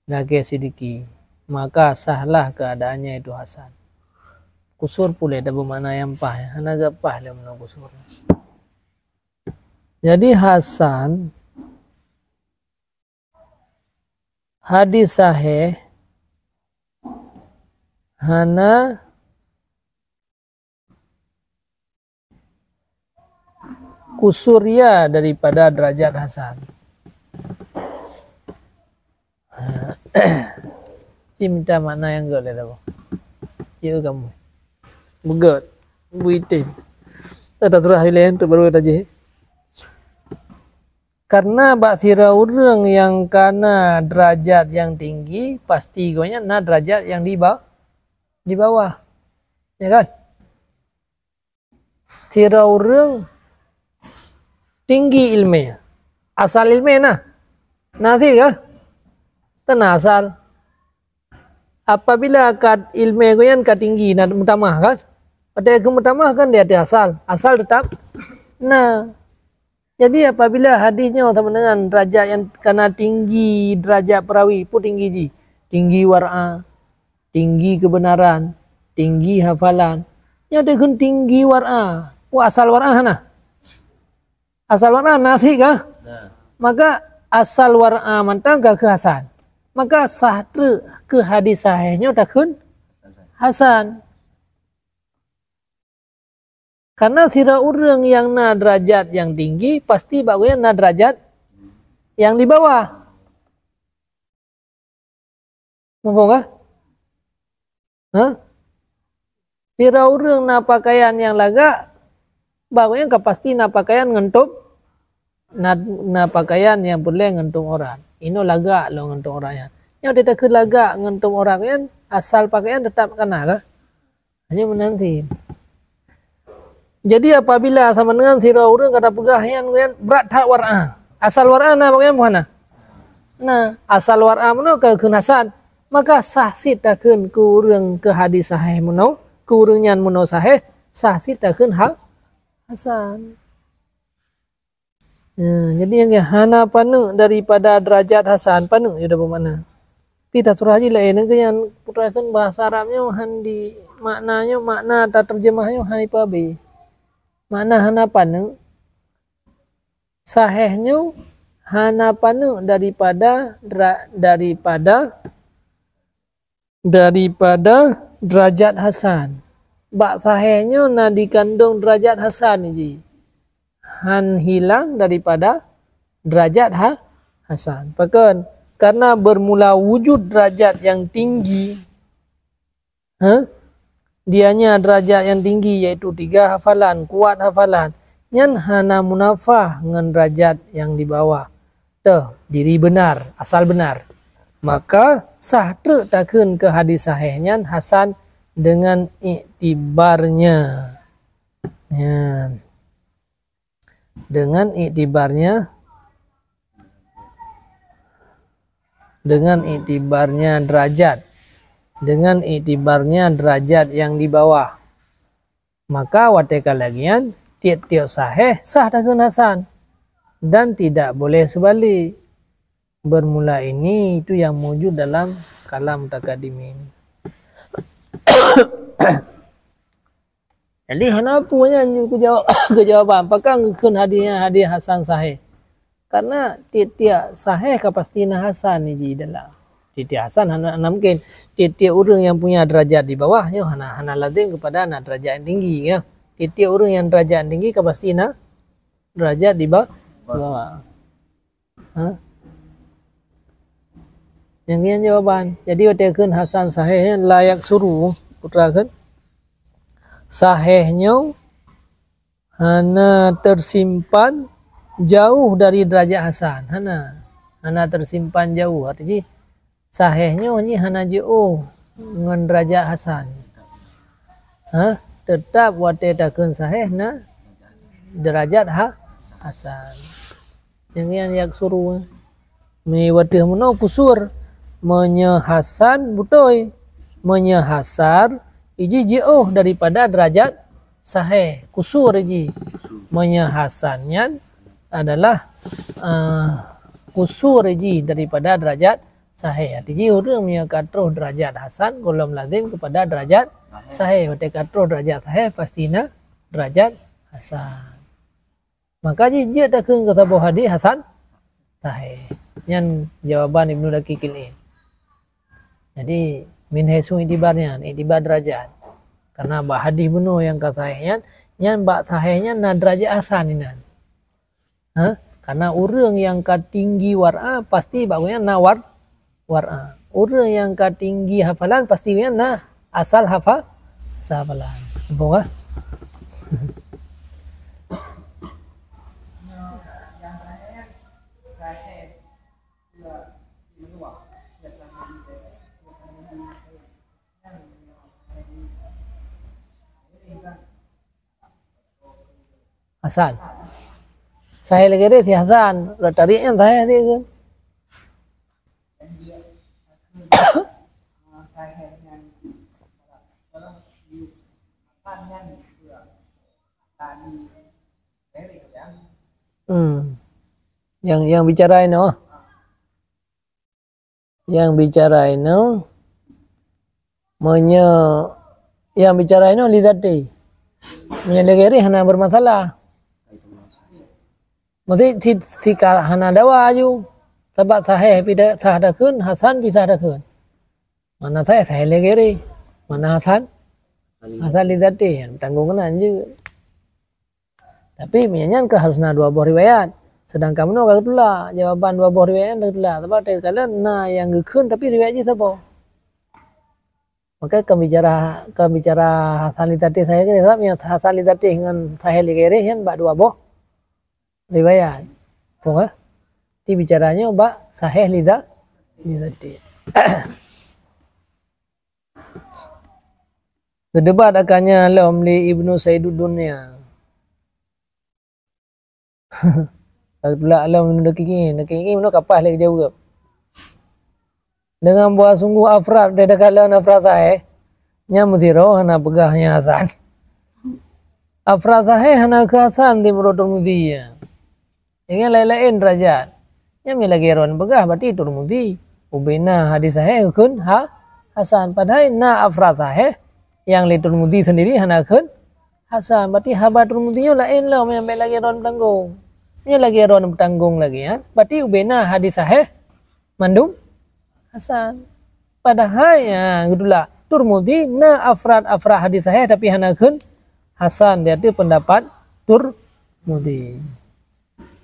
lagée sidiki, maka sahlah keadaannya itu hasan. Kusur pulée tabeumakna nyang paih, hana geupaih lé meunan kusur. Jadi hasan, hadis sahih, hana kusur ia daripada derajat hasan. Ci mita makna nyang göt lé tabeuh. Ci kamoe. Beugöt. Buitem. Tada surah ilée tu baru tajih. Karena bak sidroe ureuëng nyang kana derajat nyang tinggi, pasti gobnyan na derajat nyang di ba-, di bawah. Ya kan? Sidroe ureuëng tinggi iéleumé. Asal iéleumé na. Na sit kah? Tan na asal. Apabila ka iéleumé gobnyan ka tinggi, na meutamah kan? Watée geumeutamah kan di ateueh asal. Asal teutap na. Jadi apabila hadis nyoe sama dengan derajat nyang kana tinggi derajat perawi, peue tinggi jih? Tinggi war'a, tinggi kebenaran, tinggi hafalan. Nyoe dikheun tinggi war'a. Wah, asal war'a hana? Asal war'a na sit kah? Nah. Maka asal war'a mantong ka keu hasan. Maka sah treuk keu hadis sahih nyoe takheun hasan. Karena sidroe ureuëng nyang na derajat nyang tinggi, pasti bak gobnyan na derajat nyang di bawah. Muphom kah? Hah? Sidroe ureuëng na pakaian nyang lagak, bak gobnyan ka pasti na pakaian ngon tôb, na, na pakaian nyang peureulée ngon tôb aurat. Inoe lagak lom ngon tôb aurat nyan. Nyoe takheun lagak ngon tôb aurat nyan, asal pakaian teutap kana kah? Hanya meunan sit. Jadi apabila sama dengan sidroe ureuëng ka tapeugah nyan, nyan brat that war'a. Asal war'a na bak gobnyan bukan na? Nah, asal war'a meunoe ka kheun hasan. Maka sah sit takheun keu ureuëng keu hadis sahih meunoe, keu ureuëng nyan meunoe sahih, sah sit takheun ha-, hasan. Ya, jadi nyang hana paneuk daripada derajat hasan, paneuk jih dah bermakna. Tapi tasurah jih laén, nyang keu nyan peue takheun bahasa Arab nyoe han di makna nyoe, makna taterjemah nyoe han ipeuhabéh. Makna hana paneuk, sahih nyoe hana paneuk daripada dera-, daripada daripada derajat hasan. Bak sahih nyoe na dikandong derajat hasan jih. Han hilang daripada derajat ha-, hasan. Pakon? Karena bermula wujud derajat nyang tinggi. Ha? Dianya derajat nyang tinggi, yaitu tiga hafalan, kuat hafalan. Nyan hana munafah ngon derajat nyang di bawah. Toh, diri benar, asal benar. Maka sah treuk takheun keu hadis sahih nyan hasan dengan iktibarnya. Nyan. Dengan iktibarnya, dengan iktibarnya derajat. Dengan iktibarnya derajat nyang di bawah. Maka watée ka lagée nyan, tieb-tieb sahih sah takheun hasan dan tidak boleh seubalik. Bermula ini itu nyang mujud dalam kalam mutakadimin. Jadi hana peue nyan keu jawab, keu jawaban pakon geukheun hadis nyan hadis hasan sahih. Karena tieb-tieb sahih ka pasti na hasan jih dalam. Tieb-tieb hasan hana, hana mungkin. Tieb-tieb ureuëng nyang punya derajat di bawah nyoe hana, hana lazim keupada na derajat nyang tinggi, ya. Tieb-tieb ureuëng nyang derajat nyang tinggi ka pasti na derajat di ba-, bawah. Ha? Nyang nyan jawaban. Jadi watée kheun hasan sahih, la yaksuru, peue takheun? Sahih nyoe hana tersimpan jauh dari derajat hasan. Hana. Hana tersimpan jauh. Arti jih, sahih nyoe nyan hana jiôh ngon derajat hasan. Ha? Teutap watée takheun sahih na derajat ha-, hasan. Nyang nyan yaksuru. Mi watée meunoe kusur. Meunyoe hasan beutôi, meunyoe hasan jih jiôh daripada derajat sahih, kusur jih. Meunyoe hasan nyan adalah, eh, kusur jih daripada derajat sahih. Arti jih ureuëng meunyoe ka troh derajat hasan, gohlom lazim kepada derajat sahih. Watée ka troh derajat sahih, pasti na derajat hasan. Maka jih jeuet takheun keu saboh hadis hasan sahih. Nyan jawaban Ibnu Daqiqil Id. Jadi, min haitsu iktibar nyan, iktibar derajat. Karena bak hadis bunoe nyang ka sahih nyan, nyan bak sahih nyan na derajat hasan inan. Ha? Karena ureuëng nyang ka tinggi war'a, pasti bak gobnyan na war-, war'a. Ureuëng nyang ka tinggi hafalan, pasti gobnyan na asal hafa-, asal hafalan. Muphom, ha? Hasan. Sahih lagée si hasan, udah tarik nyan sahih dia ke? Hmm. Yang, yang bicara ini, oh. Yang bicara inoe, meunyoe yang bicara inoe li zati. Meunyoe lagée hana bermasalah. Mesti si, si ka hana dawa aju. Sabab sahih pi da-, sah dakheun, hasan pi sah dakheun. Mana sahih, sahih lagée. Mana hasan? Hasan li zati, tanggung keunan jeuet. Tapi meunyoe nyan ka harus na dua boh riwayat. Sedangkan meunoe ka geutulak, jawaban dua boh riwayat nyan ka geutulak. Sabab teukalon na nyang geukheun tapi riwayat jih saboh. Maka ka bicara, ka bicara hasan li zati sahih lagée, sabab nyang hasan li zati ngon sahih lagée nyan bak dua boh riwayat. Paham? Ti bicara nyoe bak sahih li za-, li zati. Geudebat akan nyan lom lé Ibnu Saidud Dunya. Ka geutulak lom Ibnu Daqiqil Id, Daqiqil Id meunoe ka paih lé geujaweueb. Deungon bahwa sungguh afrad, deh, takalon afrad sahih, nyan meusidroe hana peugah nyan hasan. Afrad sahih hana keu hasan di meunurot Tirmizi, ya. Dengan laén-laén derajat. Nyan meunyo lagée droen peugah, berarti Tirmizi ubena hadis sahih geukheun ha-, hasan. Padahai na afrad sahih nyang lé Tirmizi sendiri hana geukheun hasan. Berarti haba Tirmizi nyoe laén lom nyang bék lagée droen peutanggong. Meunyo lagée droen peutanggong lagée nyan, berarti ubena hadis sahih mandum hasan. Padahai, ha, geutulak. Tirmizi na afrad-afrad hadis sahih tapi hana geukheun hasan di ateueh pendapat Tirmizi.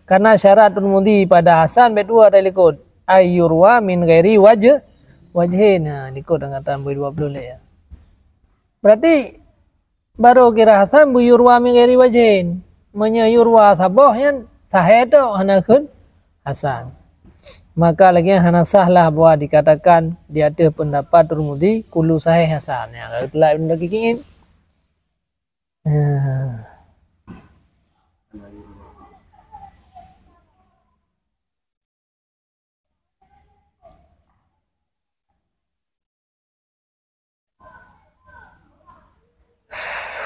Karena syarat Tirmizi pada hasan bék dua teuh likot. Ay yurwa min ghairi wajh-, wajhin. Ha, likot angkatan bui dua puluh lé, ya. Berarti baru kira hasan beu yurwa min ghairi wajhin. Meunyoe yurwa saboh nyan sahih tok, hana geukheun hasan. Maka lagée nyan hana sah lah bahwa dikatakan di ateueh pendapat Tirmizi kullu sahih hasan. Nyan ka geutulak Ibnu Daqiqil Id. Ya.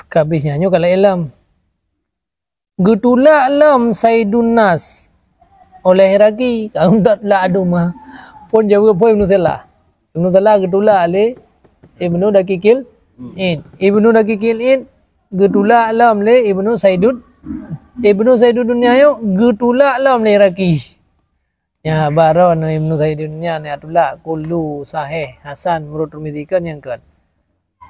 Ka abéh nyan nyoe ka laén lom. Geutulak lom Saidun Nas oleh Iraqi. Ka geutulak adu mah. Phon jaweueb phon Ibnu Salah. Ibnu Salah geutulak lé Ibnu Daqiqil Id. Ibnu Daqiqil Id geutulak lom lé Ibnu Saidud, Ibnu Saidud Dunya nyoe geutulak lom lé Iraqi. Nyan baroe nyoe Ibnu Saidud Dunya nyan tulak kullu sahih hasan meunurot Tirmizi kon nyang kon.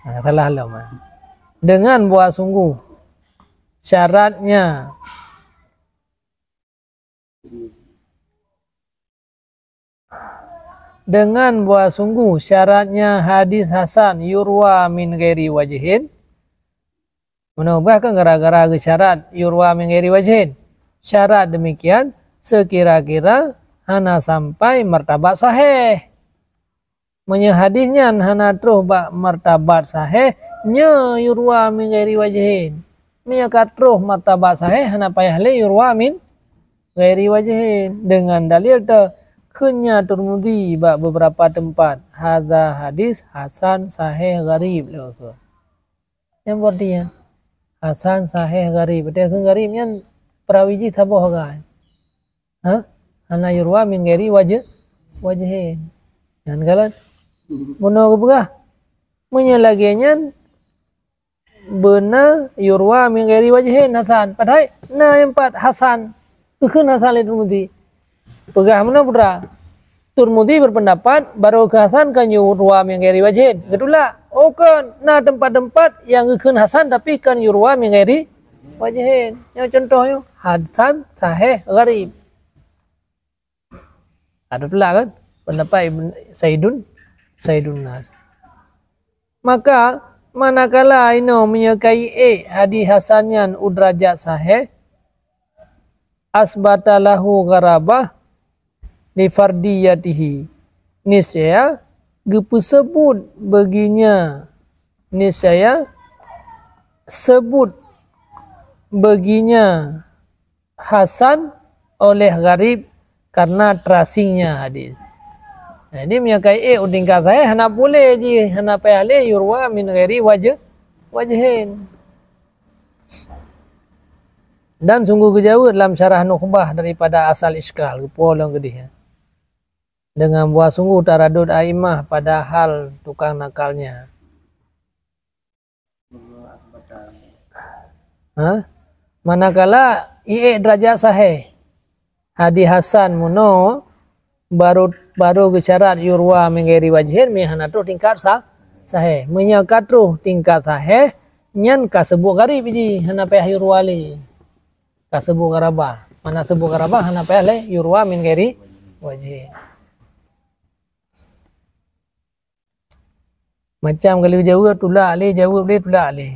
Ha, salah lom, ha. Dengan bahwa sungguh syaratnya, dengan bahwa sungguh syaratnya hadis hasan yurwa min ghairi wajhin. Meunoe bah kan gara-gara geusyarat yurwa min ghairi wajhin. Syarat demikian sekira-kira hana sampai martabat sahih. Meunyoe hadis nyan hana troh bak martabat sahih, nyoe yurwa min ghairi wajhin. Meunyoe ka troh martabat sahih, hana payah lé yurwa min ghairi wajhin. Dengan dalil teu-, Kheun nya Tirmidzi bak beberapa teumpat, "Hadza hadis hasan sahih gharib," lé kheun. Nyang berarti nyan, hasan sahih gharib. Berarti kheun gharib nyan perawi jih saboh agam. Ha? Hana yurwa min ghairi wajh-, wajhin. Nyan kalon. Bunoe geupeugah. Meunyoe lagée nyan, beuna yurwa min ghairi wajhin hasan. Padahai na nyang pat hasan. Geukheun hasan lé Tirmidzi. Peugah meunan putra. Tirmidzi berpendapat, barô keu hasan kan yurwa min ghairi wajhin. Geutulak. Oh, kon. Na teumpat-teumpat nyang geukheun hasan tapi kan yurwa min ghairi wajhin. Nyoe contoh nyoe. Hasan sahih gharib. Ada pula kan pendapat Ibn Saidun, Saidun Nas. Maka, manakala inoe meunyoe kaiék hadis hasan nyan u derajat sahih, asbata lahu gharabah li fardiyatihi. Niscaya geupeuseubut beuginya, niscaya seubut beuginya hasan oleh gharib karena terasingnya hadis. Jadi, meunyoe kaiék u tingkat sahih, hana puléh jih, hana payah lé yurwa min ghairi wajh-, wajhin. Dan sungguh geujaweueb lam syarah Nukhbah daripada asal iskal, geupo lom keudeh, ya. Dengan bahwa sungguh taradud a'immah padahal tukang nakalnya. Ha? Manakala iék derajat sahih, hadis hasan meunoe baru, baru geusyarat yurwa min ghairi wajhin, meuhana troh tingkat sa-, sahih. Meunyoe ka troh tingkat sahih, nyan ka seubut gharib jih, hana payah yurwa lé. Ka seubut gharabah. Mana seubut gharabah, hana payah lé yurwa min ghairi wajhin. Macam ka lheueh jaweueb, tulak lé, jaweueb lé, tulak lé.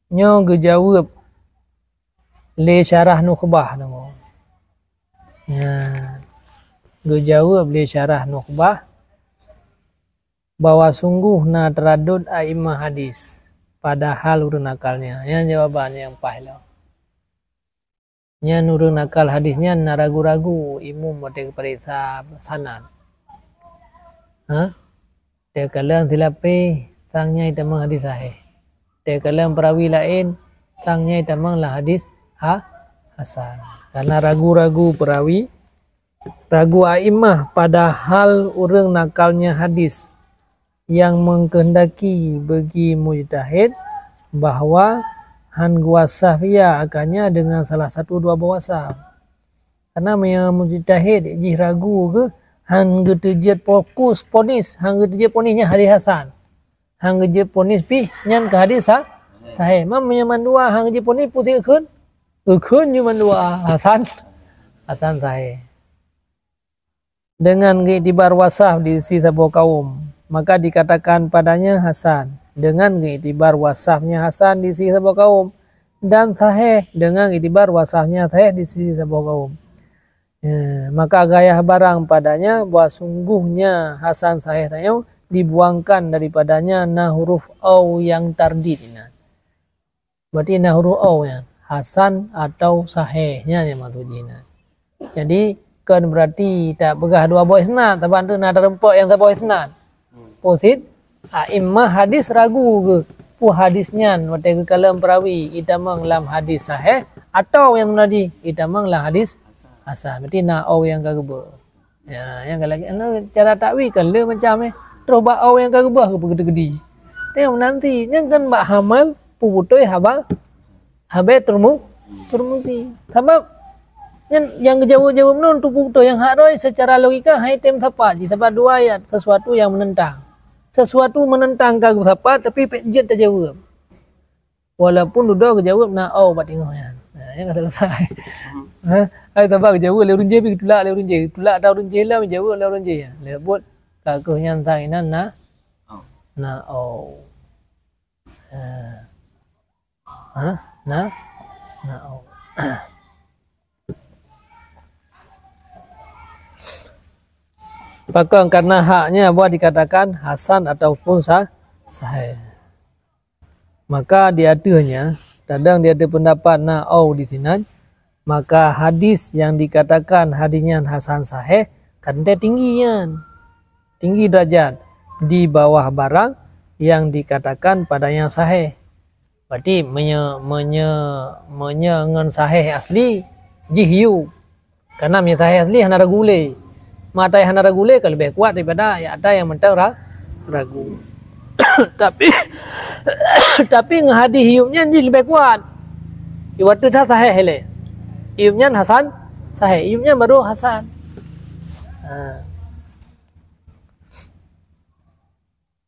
Nyoe geujaweueb lé syarah Nukhbah nyoe. Nyan. Geujaweueb lé syarah Nukhbah bahwa sungguh na taradud a'immah hadis, padahal ureuëng nakalnya. Nyan jawaban nyang paih lom. Nyan ureuëng nakal hadis nyan na ragu-ragu imum watée geupareksa sanad. Ha? Teukalon silapéh, sang nyan itamong hadis sahih. Teukalon peurawi laén, sang nyan itamong lam hadis ha-, hasan. Karena ragu-ragu peurawi, ragu a'immah, padahal ureuëng nakalnya hadis nyang mengkehendaki bagi mujtahid bahwa han geuwasaf ia akannya dengan salah satu dua boh wasaf. Karena meunyoe mujtahid jih ragu geuh, han geuteujeuet fokus ponis, han geuteujeuet ponis nyan hadis hasan. Han geujeuet ponis pih nyan ka hadis sa-, sahih. Mam meunyoe mandua han geujeuet ponis, peue geukheun? Geukheun ju mandua hasan, hasan sahih. Dengan geuiktibar wasaf di sisi saboh kaum, maka dikatakan padanya hasan. Dengan geuiktibar wasafnya hasan di sisi saboh kaum, dan sahih dengan iktibar wasafnya sahih di sisi saboh kaum. Ya, maka gayah barang padanya bahwa sungguhnya hasan sahih tanyoe dibuangkan daripadanya na huruf au nyang tardid inan. Berarti na huruf au nyan, hasan atau sahih, nyan nyang maksud jih nyan. Jadi, kon berarti tapeugah dua boh isnad, saban tu na teurumpok nyang saboh isnad. Peue cit, a'immah hadis ragu geuh, peue hadis nyan watée geukalon peurawi itamong lam hadis sahih, atau nyang tadi itamong lam hadis hasan. Berarti na au nyang ka geubeuet. Ya, nyang ka lagée, anu, cara takwil kan le macam, eh. Troh bak au nyang ka geubeuet geupeugah keudi. Teuh nanti, nyan kan bak hamal peubeutôi haba, habéh Tirmu-, Tirmizi. Sabab nyan nyang geujaweueb-jaweueb nyan untuk peubeutôi nyang hak rhoi secara logika hai tem sapat jih, sabab dua ayat, sesuatu yang menentang. Sesuatu menentang ka geusapat, tapi pek jeuet tajaweueb. Walaupun dudoe geujaweueb na au bak teungoh nyan. Ha, nyan ka selesai. Ha, hai saban geujaweueb lé ureuëng jih, pih geutulak lé ureuëng jih. Geutulak ata ureuëng jih lom, geujaweueb lé ureuëng jih. Lé buet ka keuh nyan sang inan na, na au. Ha. Ha? Na, na au. Pakon karena haknya buah dikatakan hasan ataupun sa-, sahih. Maka di ateueh nyan, kadang di ateueh pendapat na au di sinan, maka hadis nyang dikatakan hadis nyan hasan sahih, Kan teutinggi nyan. Tinggi derajat di bawah barang yang dikatakan padanya sahih. Berarti meunyoe, meunyoe, meunyoe ngon sahih asli, jih yub. Karena meunyoe sahih asli hana ragu lé. Mata nyang hana ragu lé ka leubeh kuat daripada ata nyang mantong ra-, ragu. Tapi, tapi ngon hadis yub nyan jih leubeh kuat. Iwat teuh sahih lé. Yub nyan hasan, sahih. Yub nyan baru hasan. Ha.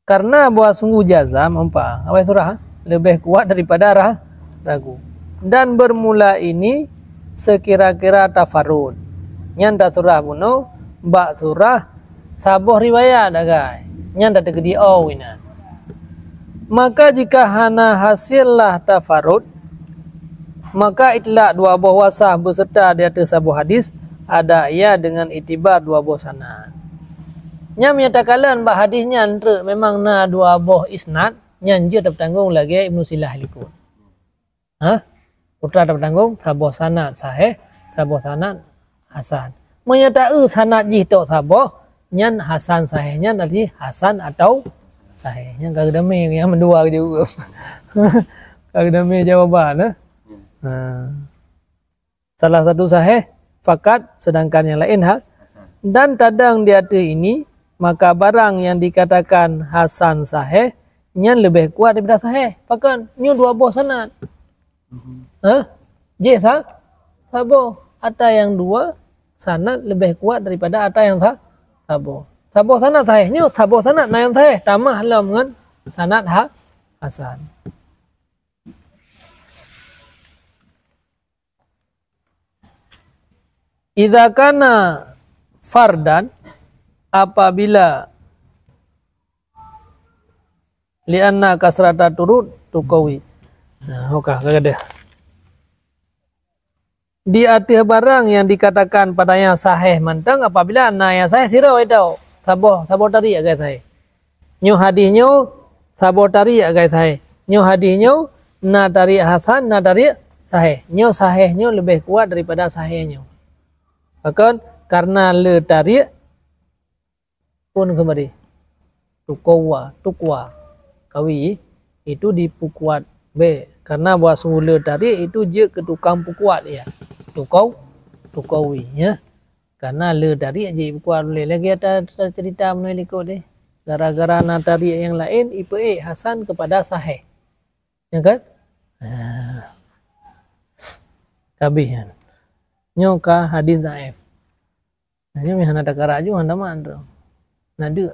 Karena bahwa sungguh jazam, empa, awai surah, ha? Leubeh kuat daripada ra-, ragu. Dan bermula ini sekira-kira tafarud. Nyan tasurah bunoe bak surah saboh riwayat agai. Nyan tateukeudi au inan. Maka jika hana hasillah tafarud, maka itlak dua boh wasah beuseurta di ateueh saboh hadis, ada ia dengan itibar dua boh sanad. Nyan meunyo takalon bak hadis nyan treuk memang na dua boh isnad, nyan jeuet tapeutanggong lagée Ibnu Silah likot. Ha? Putra tapeutanggong saboh sanad sahih, saboh sanad hasan. Meunyo taeu sanad jih tok saboh, nyan hasan sahih nyan tadi hasan atau sahih. Nyan ka geudamé nyang meudua keujaweueb. Ka geudamé jawaban, eh? Ha. Salah satu sahih fakat, sedangkan yang lain ha. Dan tadang di ateueh ini, maka barang yang dikatakan hasan sahih nyan leubeh kuat daripada sahih. Pakon? Nyoe dua boh sanad. Hah? Jih sa-, saboh. Ata nyang dua sanad leubeh kuat daripada ata nyang sa-, saboh. Saboh sanad sahih. Nyoe saboh sanad na nyang sahih. Tamah lom ngon sanad ha-, hasan. Idza kana fardan, apabila, li'anna kasrata turud tuqawi. Nah, oka, ka gadeh. Di ateueh barang yang dikatakan padanya sahih mantong apabila na nyang sahih sidroe tau. Saboh, saboh tariek agai sahih. Nyoe hadis nyoe saboh tariek agai sahih. Nyoe hadis nyoe na tariek hasan, na tariek sahih. Nyoe sahih nyoe leubeh kuat daripada sahih nyoe. Pakon? Karena le tariek pun kembali. Tukawa, tukwa. Kawi itu dipukuat be. Karena bahwa sungguh le tariek itu jeuet keu tukang pukuat ya. Tukau, tukawi ya. Karena le tariek jeuet pukuat uleh. Lagi ada, ada cerita meunai likot deh. Gara-gara na tariek yang lain, ipe hasan kepada sahih. Ya kan? Ha. Kabeh nyan. Nyoe ka hadis dhaif. Nyoe meuhana takara ju hana man tu. Na deuk.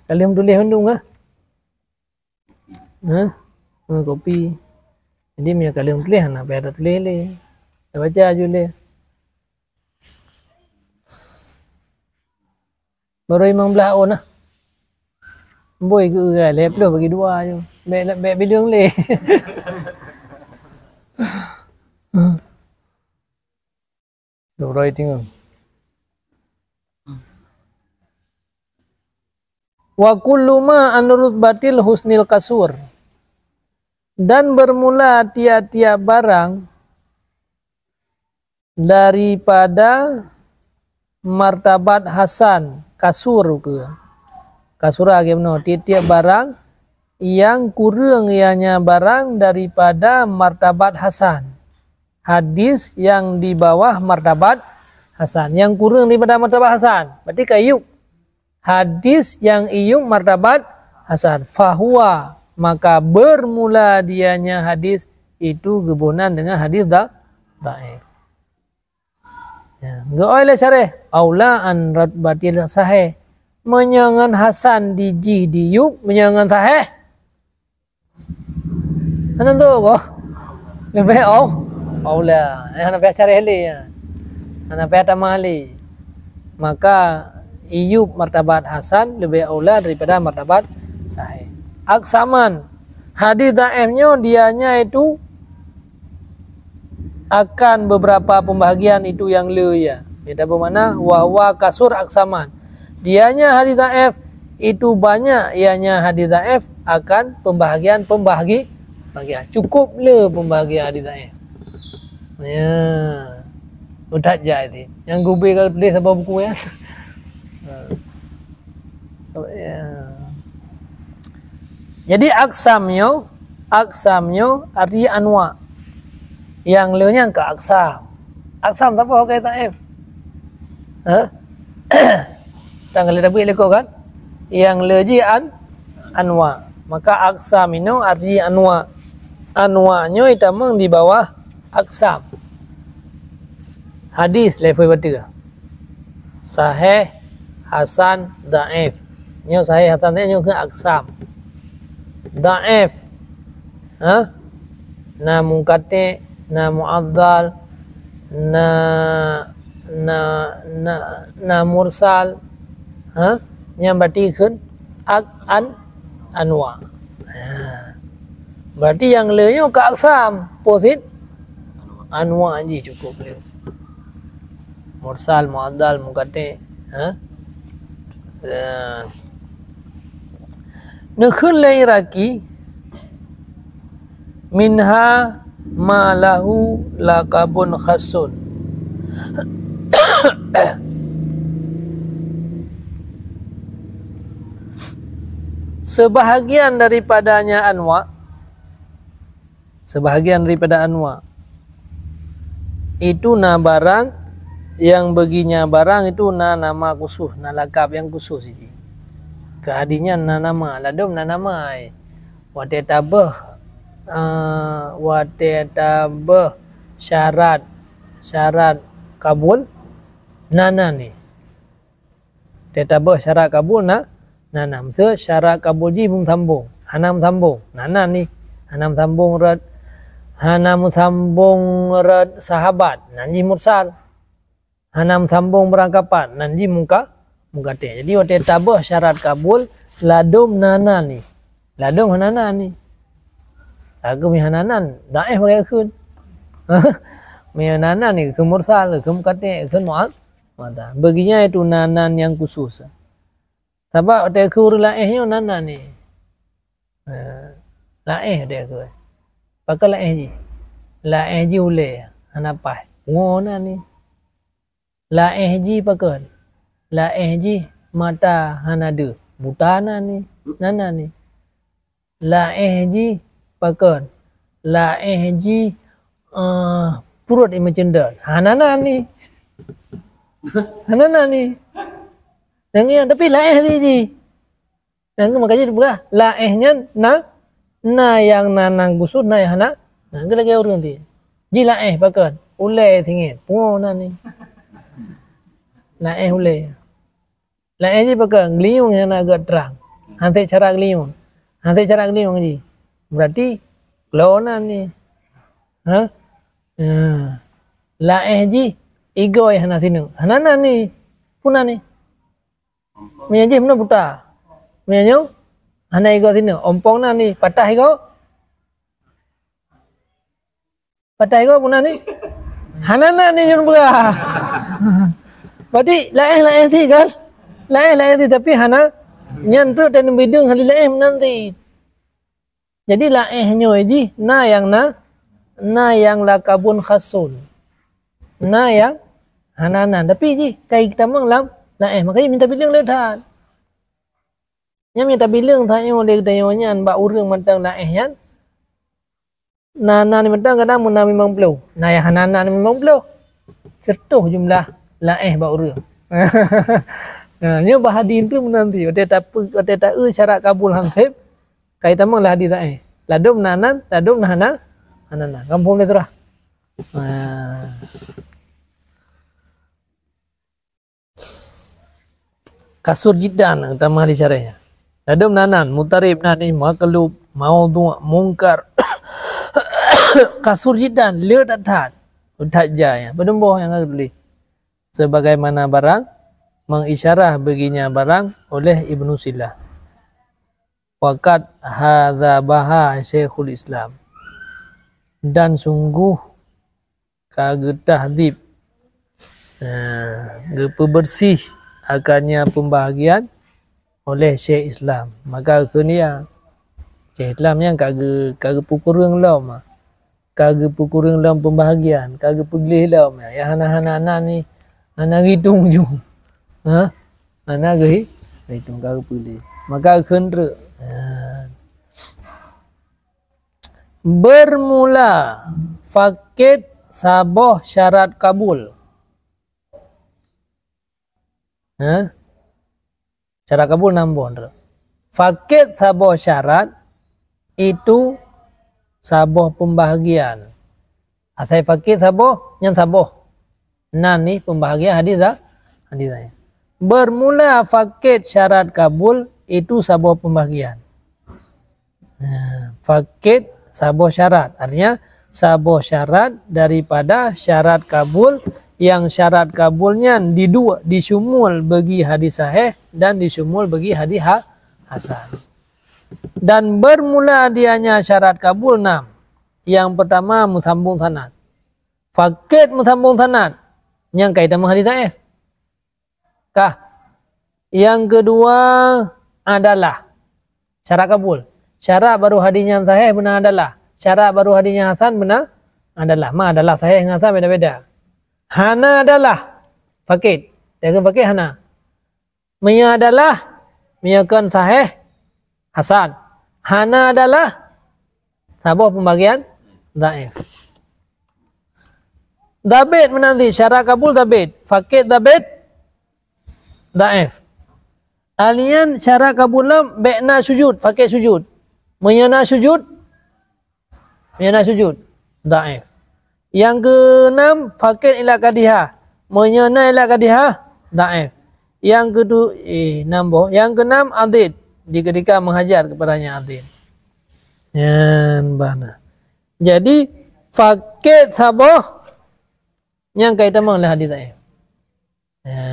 Kaleuem tuléh mandum kah? Ha? Ha, kopi. Jadi meunyoe kaleuem tuléh hana payah tatuléh lé. Tabaca ju lé. Baru limong blaih ôn nah. Boi geu-, geu-, lhèe ploh bagi dua ju. Bèk, bèk bileueng lé. Dua roi tinggal. Wa kullu ma an rutbatil husnil kasur. Dan bermula tiap-tiap barang daripada martabat hasan, kasur ke. Kasura geunoe, tiep-tiep barang nyang kureueng ianya barang daripada martabat hasan. Hadis yang di bawah martabat hasan. Yang kureueng daripada martabat hasan. Berarti ka yub. Hadis yang iyub martabat hasan. Fahuwa, maka bermula dianya hadis itu geubonan dengan hadis da-, dhaif. Ya, geuoi lé syarah, aula an rutbatil sahih. Meunyoe ngon hasan dijih diyub, meunyoe ngon sahih, hana tu boh. Leubeh au-, aula. Eh, hana payah syarah lé, ya. Hana payah tamah lé. Maka, iyub martabat hasan leubeh aula daripada martabat sahih. Aksaman, hadis dhaif nyoe dianya itu akan beberapa pembahagian itu yang le ya. Kita bermakna wa huwa kasur aksaman. Dianya hadis dhaif itu banyak ianya hadis dhaif akan pembahagian-pembahagi-, bahagian. Cukup le pembahagian hadis dhaif. Ya. Utat jai ti. Nyang gubé ka tuléh saboh buku nyan. Jadi aksam nyoe, aksam nyoe arti anwa. Nyang le nyan ka aksam. Aksam saboh ka F. Ha? Tang kali tabri leko kan? Nyang le ji an anwa. Maka aksam inoe arti anwa. Anwa nyoe itamong di bawah aksam. Hadis level bateu. Sahih, hasan, dhaif. Nyoe sahih, hasan, dhaif nyoe keuh aksam. Dhaif. Ha? Na munqati', na mu'adhal, na, na, na, na mursal. Ha? Nyang berarti kheun ak-, an-, anwa. Ha. Berarti nyang le nyoe ka aksam. Posit anwa ji cukup le. Mursal, mu'adhal, munqati'. Ha? Eh. Neukheun lé Iraqi, "Minha ma lahu laqabun khassun." Sebahagian daripadanya anwa, sebahagian daripada anwa, itu na barang, nyang beuginya barang itu na nama khusus, na lakab nyang khusus jih. Keu hadis nyan na nama, ladôm na nama, eh. Watée tabeuh, eh, watée tabeuh syarat, syarat kabul, na nan ni. Teutabeuh syarat kabul na, na, na. Meuseu syarat kabul jih meusambong, hana meusambong, na, na ni. Hana meusambong rot, hana meusambong rot sahabat, nan jih mursal. Hana meusambong beurangkapat, nan jih mungka-, munqati'. Jadi watée tabeuh syarat kabul, ladôm na, na ni. Ladôm hana na ni. Lagu mi hana nan, dhaif bagai kheun. Mi hana na ni, kheun mursal, kheun munqati', kheun mu'ad-, Mata. Beuginya itu na nan nyang khusus. Sabab watée kheun ureuëng laéh nyoe na nan ni. Ha, laéh watée kheun. Pakon laéh jih? Laéh jih ulée, hana paih. Pungo na ni. Laéh jih pakon? Laéh jih mata hana deuh. Buta na ni. Na nan ni. Laéh jih pakon? Laéh jih, eh, pruet imeucendol. Hana nan ni. Hana nan ni. Nyang nyan, tapi laéh jih. Nyang nyan makajih peugah, laéh nyan na, na nyang na nan khusus, na nyang hana. Na, lagée ureuëng ti. Jih laéh pakon? Ulée singiet. Pungo nan ni. Laéh ulée. Laéh jih pakon? Geulinyueng nyang na geutrang. Hase cara geulinyueng. Hase cara geulinyueng jih. Berarti klo nan ni. Ha? Ha. Laéh jih igoe hana sineuk. Hana nan ni. Puna ni. Meunyoe jih meunan buta. Meunyoe hana igoe sineuk. Ompong nan ni patah igoe. Patai gob puna ni? Hana na ni nyun beurah. Berarti laéh-laéh ti kan? Laéh-laéh ti tapi hana nyan tu dan bidung hali laéh meunan ti. Jadi laéh nyoe jih na nyang na, na nyang lakabun khasun. Na nyang hana na. Tapi jih kai tamong lam laéh. Makanya minta bilang le that. Nyan minta bilang that nyoe le geutanyoe nyan bak ureuëng mantong laéh nyan. Na, na ni mantong kadang meuna limong ploh. Na nyang hana na limong ploh. Siratoh jumlah laéh bak ureuëng. Nah, nyoe bah hadis tu meunanti. Watée tape-, watée taeu syarat kabul hanseb, kai tamong lah hadis laéh. Ladom na nan, ladom na hana, hana na. Kampung le surah. Nah. Kasur jiddan, utama di syarah nyan. Ladom na nan, mutarib na ni, maklub, maudhu', mungkar. Kasur jiddan, le that-that. That jai, padum boh nyang ka tuléh. Sebagaimana barang, mengisyarah baginya barang oleh Ibnu Silah. Waqad hadzabaha Syekhul Islam. Dan sungguh ka geutahdzib, eh, geupeubeureuséh akannya pembahagian oleh Syekh Islam. Maka kheun ia, Syekh Islam nyan ka geu-, ka geupeukureueng lom, ka geupeukureueng lom pembahagian, ka geupeugleh lom, ya, hana, hana, hana ni, hana geuhitung ju. Ha? Hana geuhi-, geuhitung, ka geupeugleh. Maka geukheun treuk. Ha. Bermula fakid saboh syarat kabul. Ha? Syarat kabul nam boh, ndak? Fakid saboh syarat, itu saboh pembahagian. Asai fakid saboh, nyan saboh. Nan ni pembahagian hadis za-, hadis zaif. Bermula fakid syarat kabul, itu saboh pembahagian. Nah, fakid saboh syarat. Artinya, saboh syarat daripada syarat kabul, yang syarat kabul nyan didu-, disyumul bagi hadis sahih dan disyumul bagi hadis ha-, hasan. Dan bermula dianya syarat kabul enam. Yang pertama, meusambung sanad. Fakid meusambung sanad. Nyang kai tamong hadis sahih. Kah. Yang kedua adalah syarat kabul. Syarat baru hadis nyang sahih beuna adalah. Syarat baru hadis nyang hasan beuna adalah. Ma adalah sahih ngon hasan beda-beda. Hana adalah fakid. Dia kheun fakid hana. Meunyoe adalah, meunyoe kon sahih, hasan. Hana adalah, saboh pembagian dhaif. Dhabit meunan cit, syarat kabul dhabit. Fakid dhabit, dhaif. Alian syarat kabul lom, bèk na sujud, fakid sujud. Meunyoe na sujud, meunyoe na sujud, dhaif. Nyang keunam, fakid ila kadhiha. Meunyoe na ila kadhiha, dhaif. Nyang ketu-, eh, nam boh. Nyang keunam, adid. Di ketika menghajat kepadanya adid. Nyan bana. Jadi, fakid saboh nyang kai tamong lé hadis dhaif. Ya.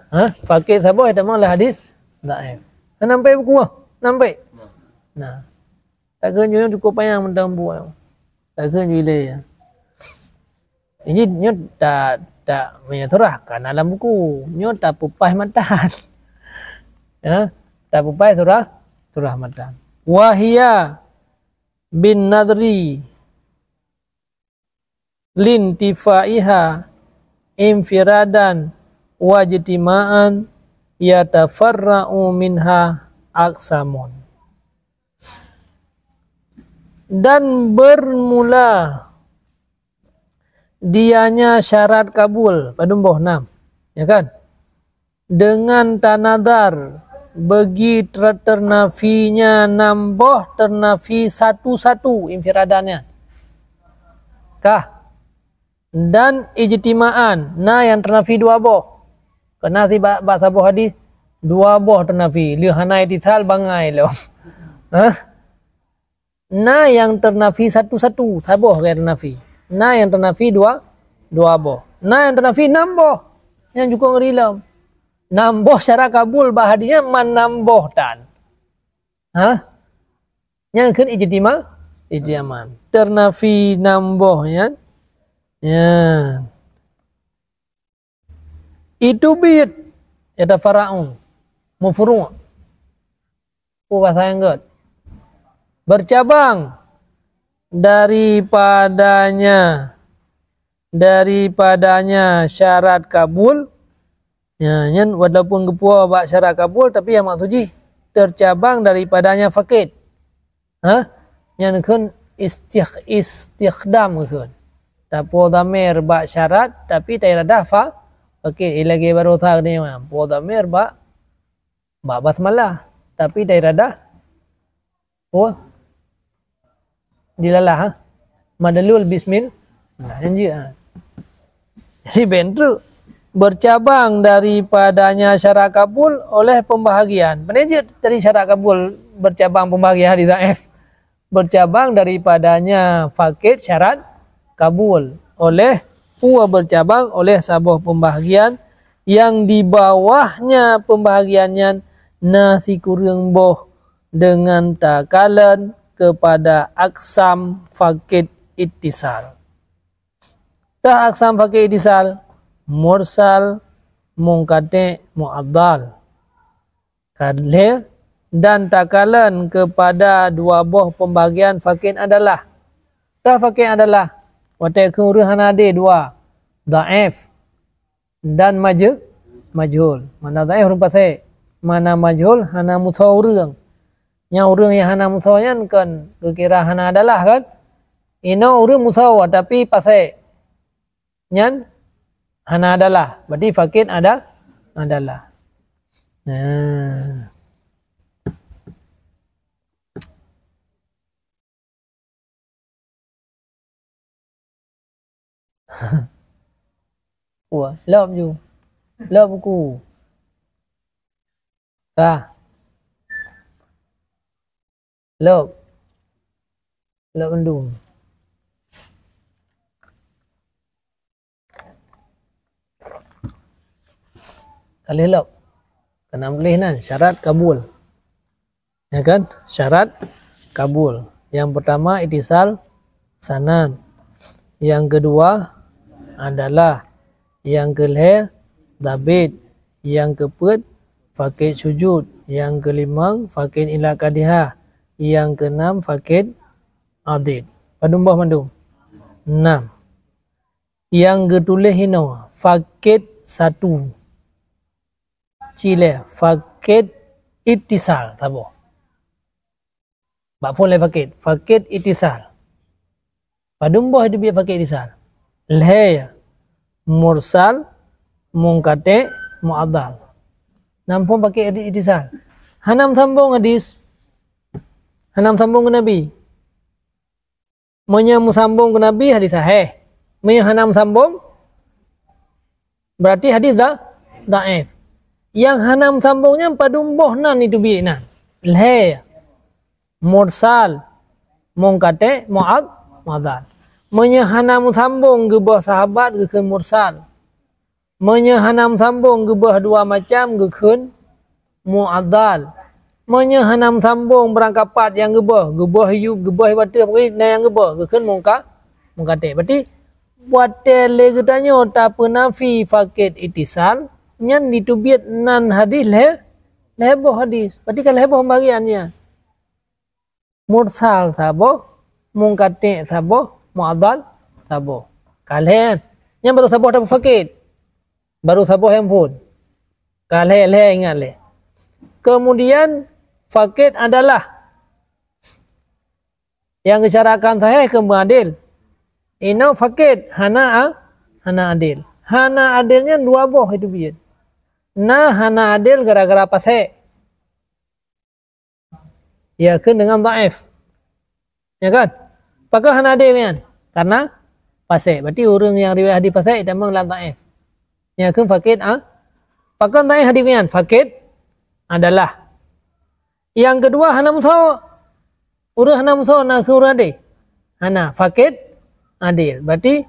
Ha? Fakid saboh tamong lé hadis dhaif. Ha, nampai buku ah. Nampai. Nah. Tak keuh nyoe cukup panyang mantong buku. Tak keuh nyoe ilée. Ini nyoe tak, tak meunyoe surah kana lam buku. Nyoe tapupaih matan. Ya, tapupaih surah, surah matan. Wahia bin nadri lintifaiha infiradan wajtima'an yatafarra'u minha aksamun. Dan bermula dianya syarat kabul, padum boh nam, ya kan? Dengan tanadhar bagi ter-, ternafinya nam boh ternafi satu-satu infiradannya. Kah? Dan ijtima'an, na nyang ternafi dua boh. Kena si bak, bak saboh hadis, dua boh ternafi. Lheueh hana itisal bangai lom. Hah? Na nyang ternafi satu-satu, saboh nyang ternafi. Na nyang ternafi dua, dua boh. Na nyang ternafi nam boh. Nyang cukup ngeri lom. Nam boh syarat kabul bak hadis nyan man nam boh tan. Hah? Nyang kheun ijtima, ijtimaan. Ternafi nam boh nyan. Nyan. Itu bit yatafarra'u, mufru'. Oh, bahasa yang good. Bercabang daripadanya, daripadanya syarat kabul. Ya, nyan walaupun geupuwoe bak syarat kabul, tapi nyang maksud jih tercabang daripadanya fakid. Ha? Nyan kheun istikh-, istikhdam kheun. Tapuwoe dhamir bak syarat, tapi tairadah fa-, fakid. Eh, lagèe barosa nyoe, puwoe dhamir bak, bak basmalah, tapi tairadah, oh, dilalah, ha? Madalul bismil-, nah, nyan jeuet, ha. Jadi, ben trok bercabang daripadanya syarat kabul oleh pembahagian. Pane jeuet dari syarat kabul bercabang pembahagian hadis dhaif. Bercabang daripadanya fakid syarat kabul oleh, puwoe bercabang oleh saboh pembahagian yang di bawahnya pembahagian nyan na sikureueng boh dengan takalon kepada aksam fakid ittisal. Tah aksam fakid ittisal, mursal, munqati', mu'adhdhal. Ka lhèe, dan takalon kepada dua boh pembahagian fakid adalah. Tah fakid adalah, Watée keu ureuëng hana adé dua, dhaif dan majh-, majhul. Mana dhaif ureuëng pasék, mana majhul hana musoe ureuëng. Nyang ureuëng nyang hana musoe nyan kon geukira hana adalah kan? Inoe ureuëng musoe tapi pasék. Nyan hana adalah. Berarti fakid ada, adalah. Nah. Wah, lop ju. Lop buku. Ka. Lop. Lop mandum. Ka lheueh lop. Keunan tuléh nan syarat kabul. Ya kan? Syarat kabul. Yang pertama itisal sanad. Yang kedua adalah. Yang kelhée dhabit. Yang keupeuet fakid sujud. Yang kelimong fakid ila kadihah. Yang keenam fakid adid. Padum boh mandum? Enam. Nyang geutuléh inoe fakid satu. Cilée fakid itisal saboh. Bak phon lé fakid, fakid itisal. Padum boh itu biet fakid itisal? Lhée, mursal, mungkate, muadhal. Nam phon fakid itisal. Hana meusambong hadis. Hana meusambong keu Nabi. Meunyoe meusambong keu Nabi, hadis sahih. Meunyoe hana meusambong, berarti hadis dha-, dhaif. Nyang hana meusambong nyan padum boh nan itu biet nan? Lhée. Mursal, mungkate, muad-, muadhal. Meunyoe hana meusambong geubeuh sahabat geukheun mursal. Meunyoe hana meusambong geubeuh dua macam geukheun muadhal. Meunyoe hana meusambong barangkapat nyang geubeuh, geubeuh yub, geubeuh bateuh, pokoknya na nyang geubeuh geukheun mungka-, mungkate. Berarti watée lé geutanyoe tapeunafi fakid itisal, nyan ditubiet nan hadis lhée, lhée boh hadis. Berarti ka lhée boh pembagian nyan. Mursal saboh, mungkate saboh, muadhal saboh. Ka lhée. Nyan baru saboh tapeu fakid. Baru saboh nyang phon. Ka lhée-lhée ingat lé. Kemudian fakid adalah nyang geusyaratkan sahih keu meuadil. Inoe fakid hana a-, hana adil. Hana adil nyan dua boh itu biet. Na hana adil gara-gara pasék. Ya kheun deungon dhaif. Ya kan? Pakon hana adil nyan? Karena pasék. Berarti ureuëng nyang riwayat hadis pasék tamong lam dhaif. Ya kheun fakid a-, pakon dhaif hadis nyan? Fakid adalah. Nyang keudua hana musoe. Ureuëng hana musoe na kheun ureuëng adil? Hana. Fakid adil. Berarti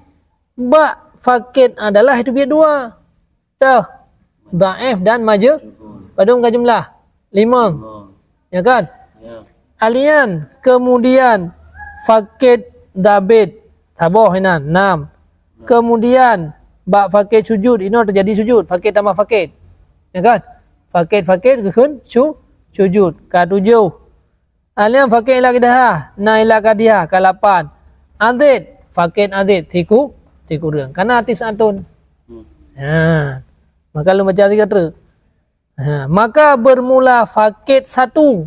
bak fakid adalah itu biet dua. Toh, dhaif dan majh-, padum ka jumlah? Limong. Ya kan? Alian, kemudian fakid dhabit. Saboh inan, enam. Kemudian bak fakid sujud, inoe teujadi sujud, fakid tambah fakid. Ya kan? Fakid, fakid geukheun su-, sujud. Ka tujoh. Alian fakid ila kadihah, na ila kadihah, ka lapan. Adid, fakid adid, siku, sikureueng. Kana tis'atun. Hmm. Ha. Maka lôn baca sigoe treuk. Ha. Maka bermula fakid satu.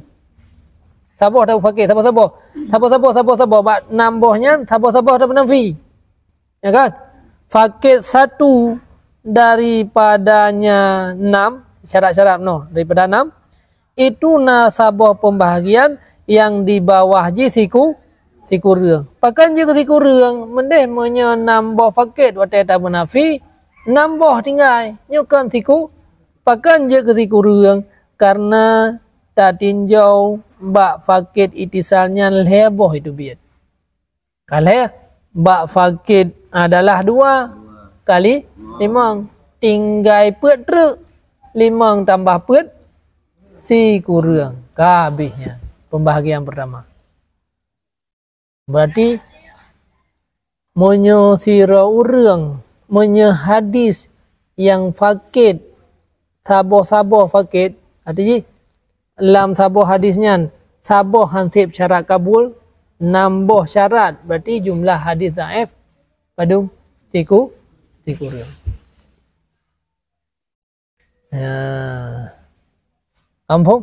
Saboh tapeu fakid, saboh-saboh. Saboh-saboh, saboh-saboh. Bak nam boh nyan, saboh-saboh tapeu nafi. Ya kan? Fakid satu daripadanya enam, syarat-syarat noh daripada enam, itu na saboh pembahagian yang di bawah jih siku, sikureueng. Pakon jeuet keu sikureueng, meudeh meunyoe enam boh fakid watée tameunafi, enam boh tinggai. Nyoe kon siku, pakon jeuet keu sikureueng, karena tatinjau bak fakid itisal nyan lhée boh itu biet. Ka lhée, bak fakid adalah dua kali limong. Tinggai peuet treuk. Limong tambah peuet, sikureueng. Ka habéh nyan pembahagian pertama. Berarti, meunyoe sidroe ureuëng, meunyoe hadis nyang fakid, saboh-saboh fakid, arti jih, lam saboh hadis nyan, saboh han seb syarat kabul, nam boh syarat, berarti jumlah hadis dhaif padum? Siku, sikureueng. Ya. Ka muphom?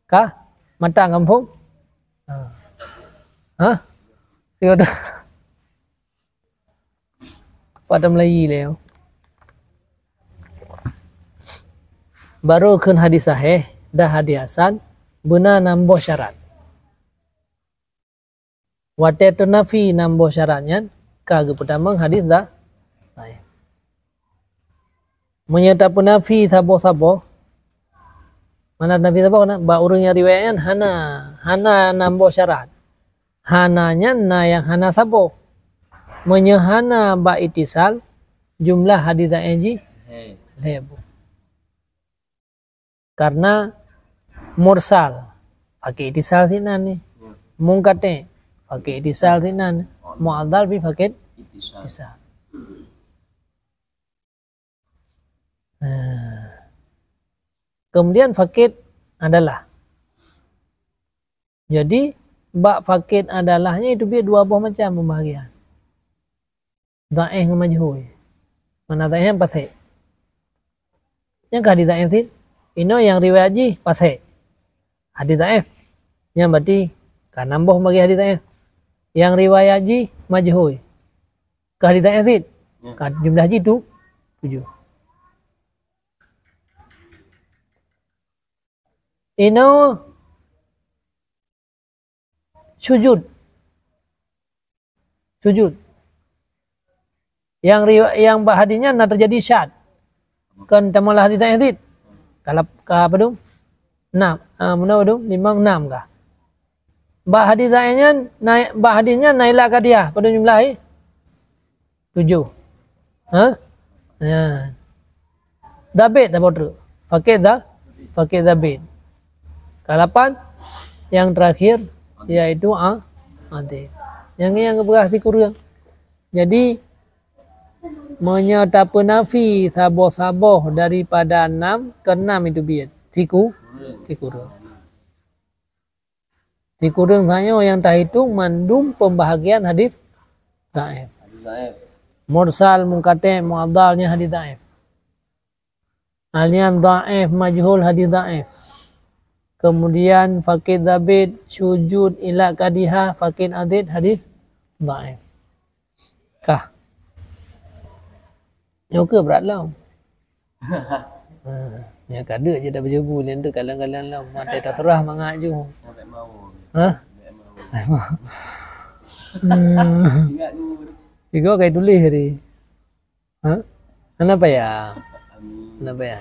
Ka? Mantang ka muphom? Ha? Ha? Sikureueng. Pada mulai lé. Barô kheun hadis sahih, dan hadis hasan, beuna nam boh syarat. Watée teunafi nam boh syarat nyan, ka geupeutamong hadis za-, dhaif. Meunyoe tapeunafi saboh-saboh, mana nafi saboh na? Bak ureuëng nyang riwayat nyan hana, hana nam boh syarat. Hana nyan na nyang hana saboh. Meunyoe hana bak itisal, jumlah hadis dhaif jih lhée boh. Karena mursal, pakai itisal sinan ni. Munqati', pakai itisal sinan. Mu'adhal pih pakai itisal. Nah. Kemudian faqid adalah. Jadi, bak faqid adalah nyan itu biet dua boh macam pembahagian. Dhaif ngon majhul. Mana dhaif nyan pasék. Nyan ka hadis dhaif cit. Inoe nyang riwayat jih pasék. Hadis dhaif. Nyan berarti ka nam boh bagi hadis dhaif. Nyang riwayat jih majhul. Ka hadis dhaif cit. Ya. Ka jumlah jih tu tujoh. Inoe syuzuz. Syuzuz. Nyang riwa-, nyang bak hadis nyan na teujadi syadz. Kon tamong lam hadis dhaif cit. Ka lap-, ka padum? Nam. Ah, meunan padum? Limong, nam kah? Bak hadis dhaif nyan, na-, bak hadis nyan na illa qadhiyah. Padum jumlah jih? Tujoh. Ha? Ya. Thabit saboh treuk. Faqid tha-, faqid thabit. Kalapan, yang terakhir, yaitu a-, adil. Nyang nyan geupeugah sikureueng. Jadi, meunyoe tapeunafi saboh-saboh daripada nam, keu nam itu biet. Siku-, sikureueng. Sikureueng tanyoe nyang tahitung mandum pembahagian hadis dhaif. Hadis dhaif. Mursal, munqati', mu'adhal nyan hadis dhaif. Nyan dhaif, majhul hadis dhaif. Kemudian faqid thabit, syuzuz, illa qadhiyah, faqid adil hadis dhaif. Kah. Nyoe keuh brat lom. Ha, nyan ka deuk jih dah beujubu, nyan deuk kalon-kalon lom. Maté taseurah mangat ju. Ha? Hmm. Tiga kai tuléh tadi. Ha? Hana payah. Hana payah.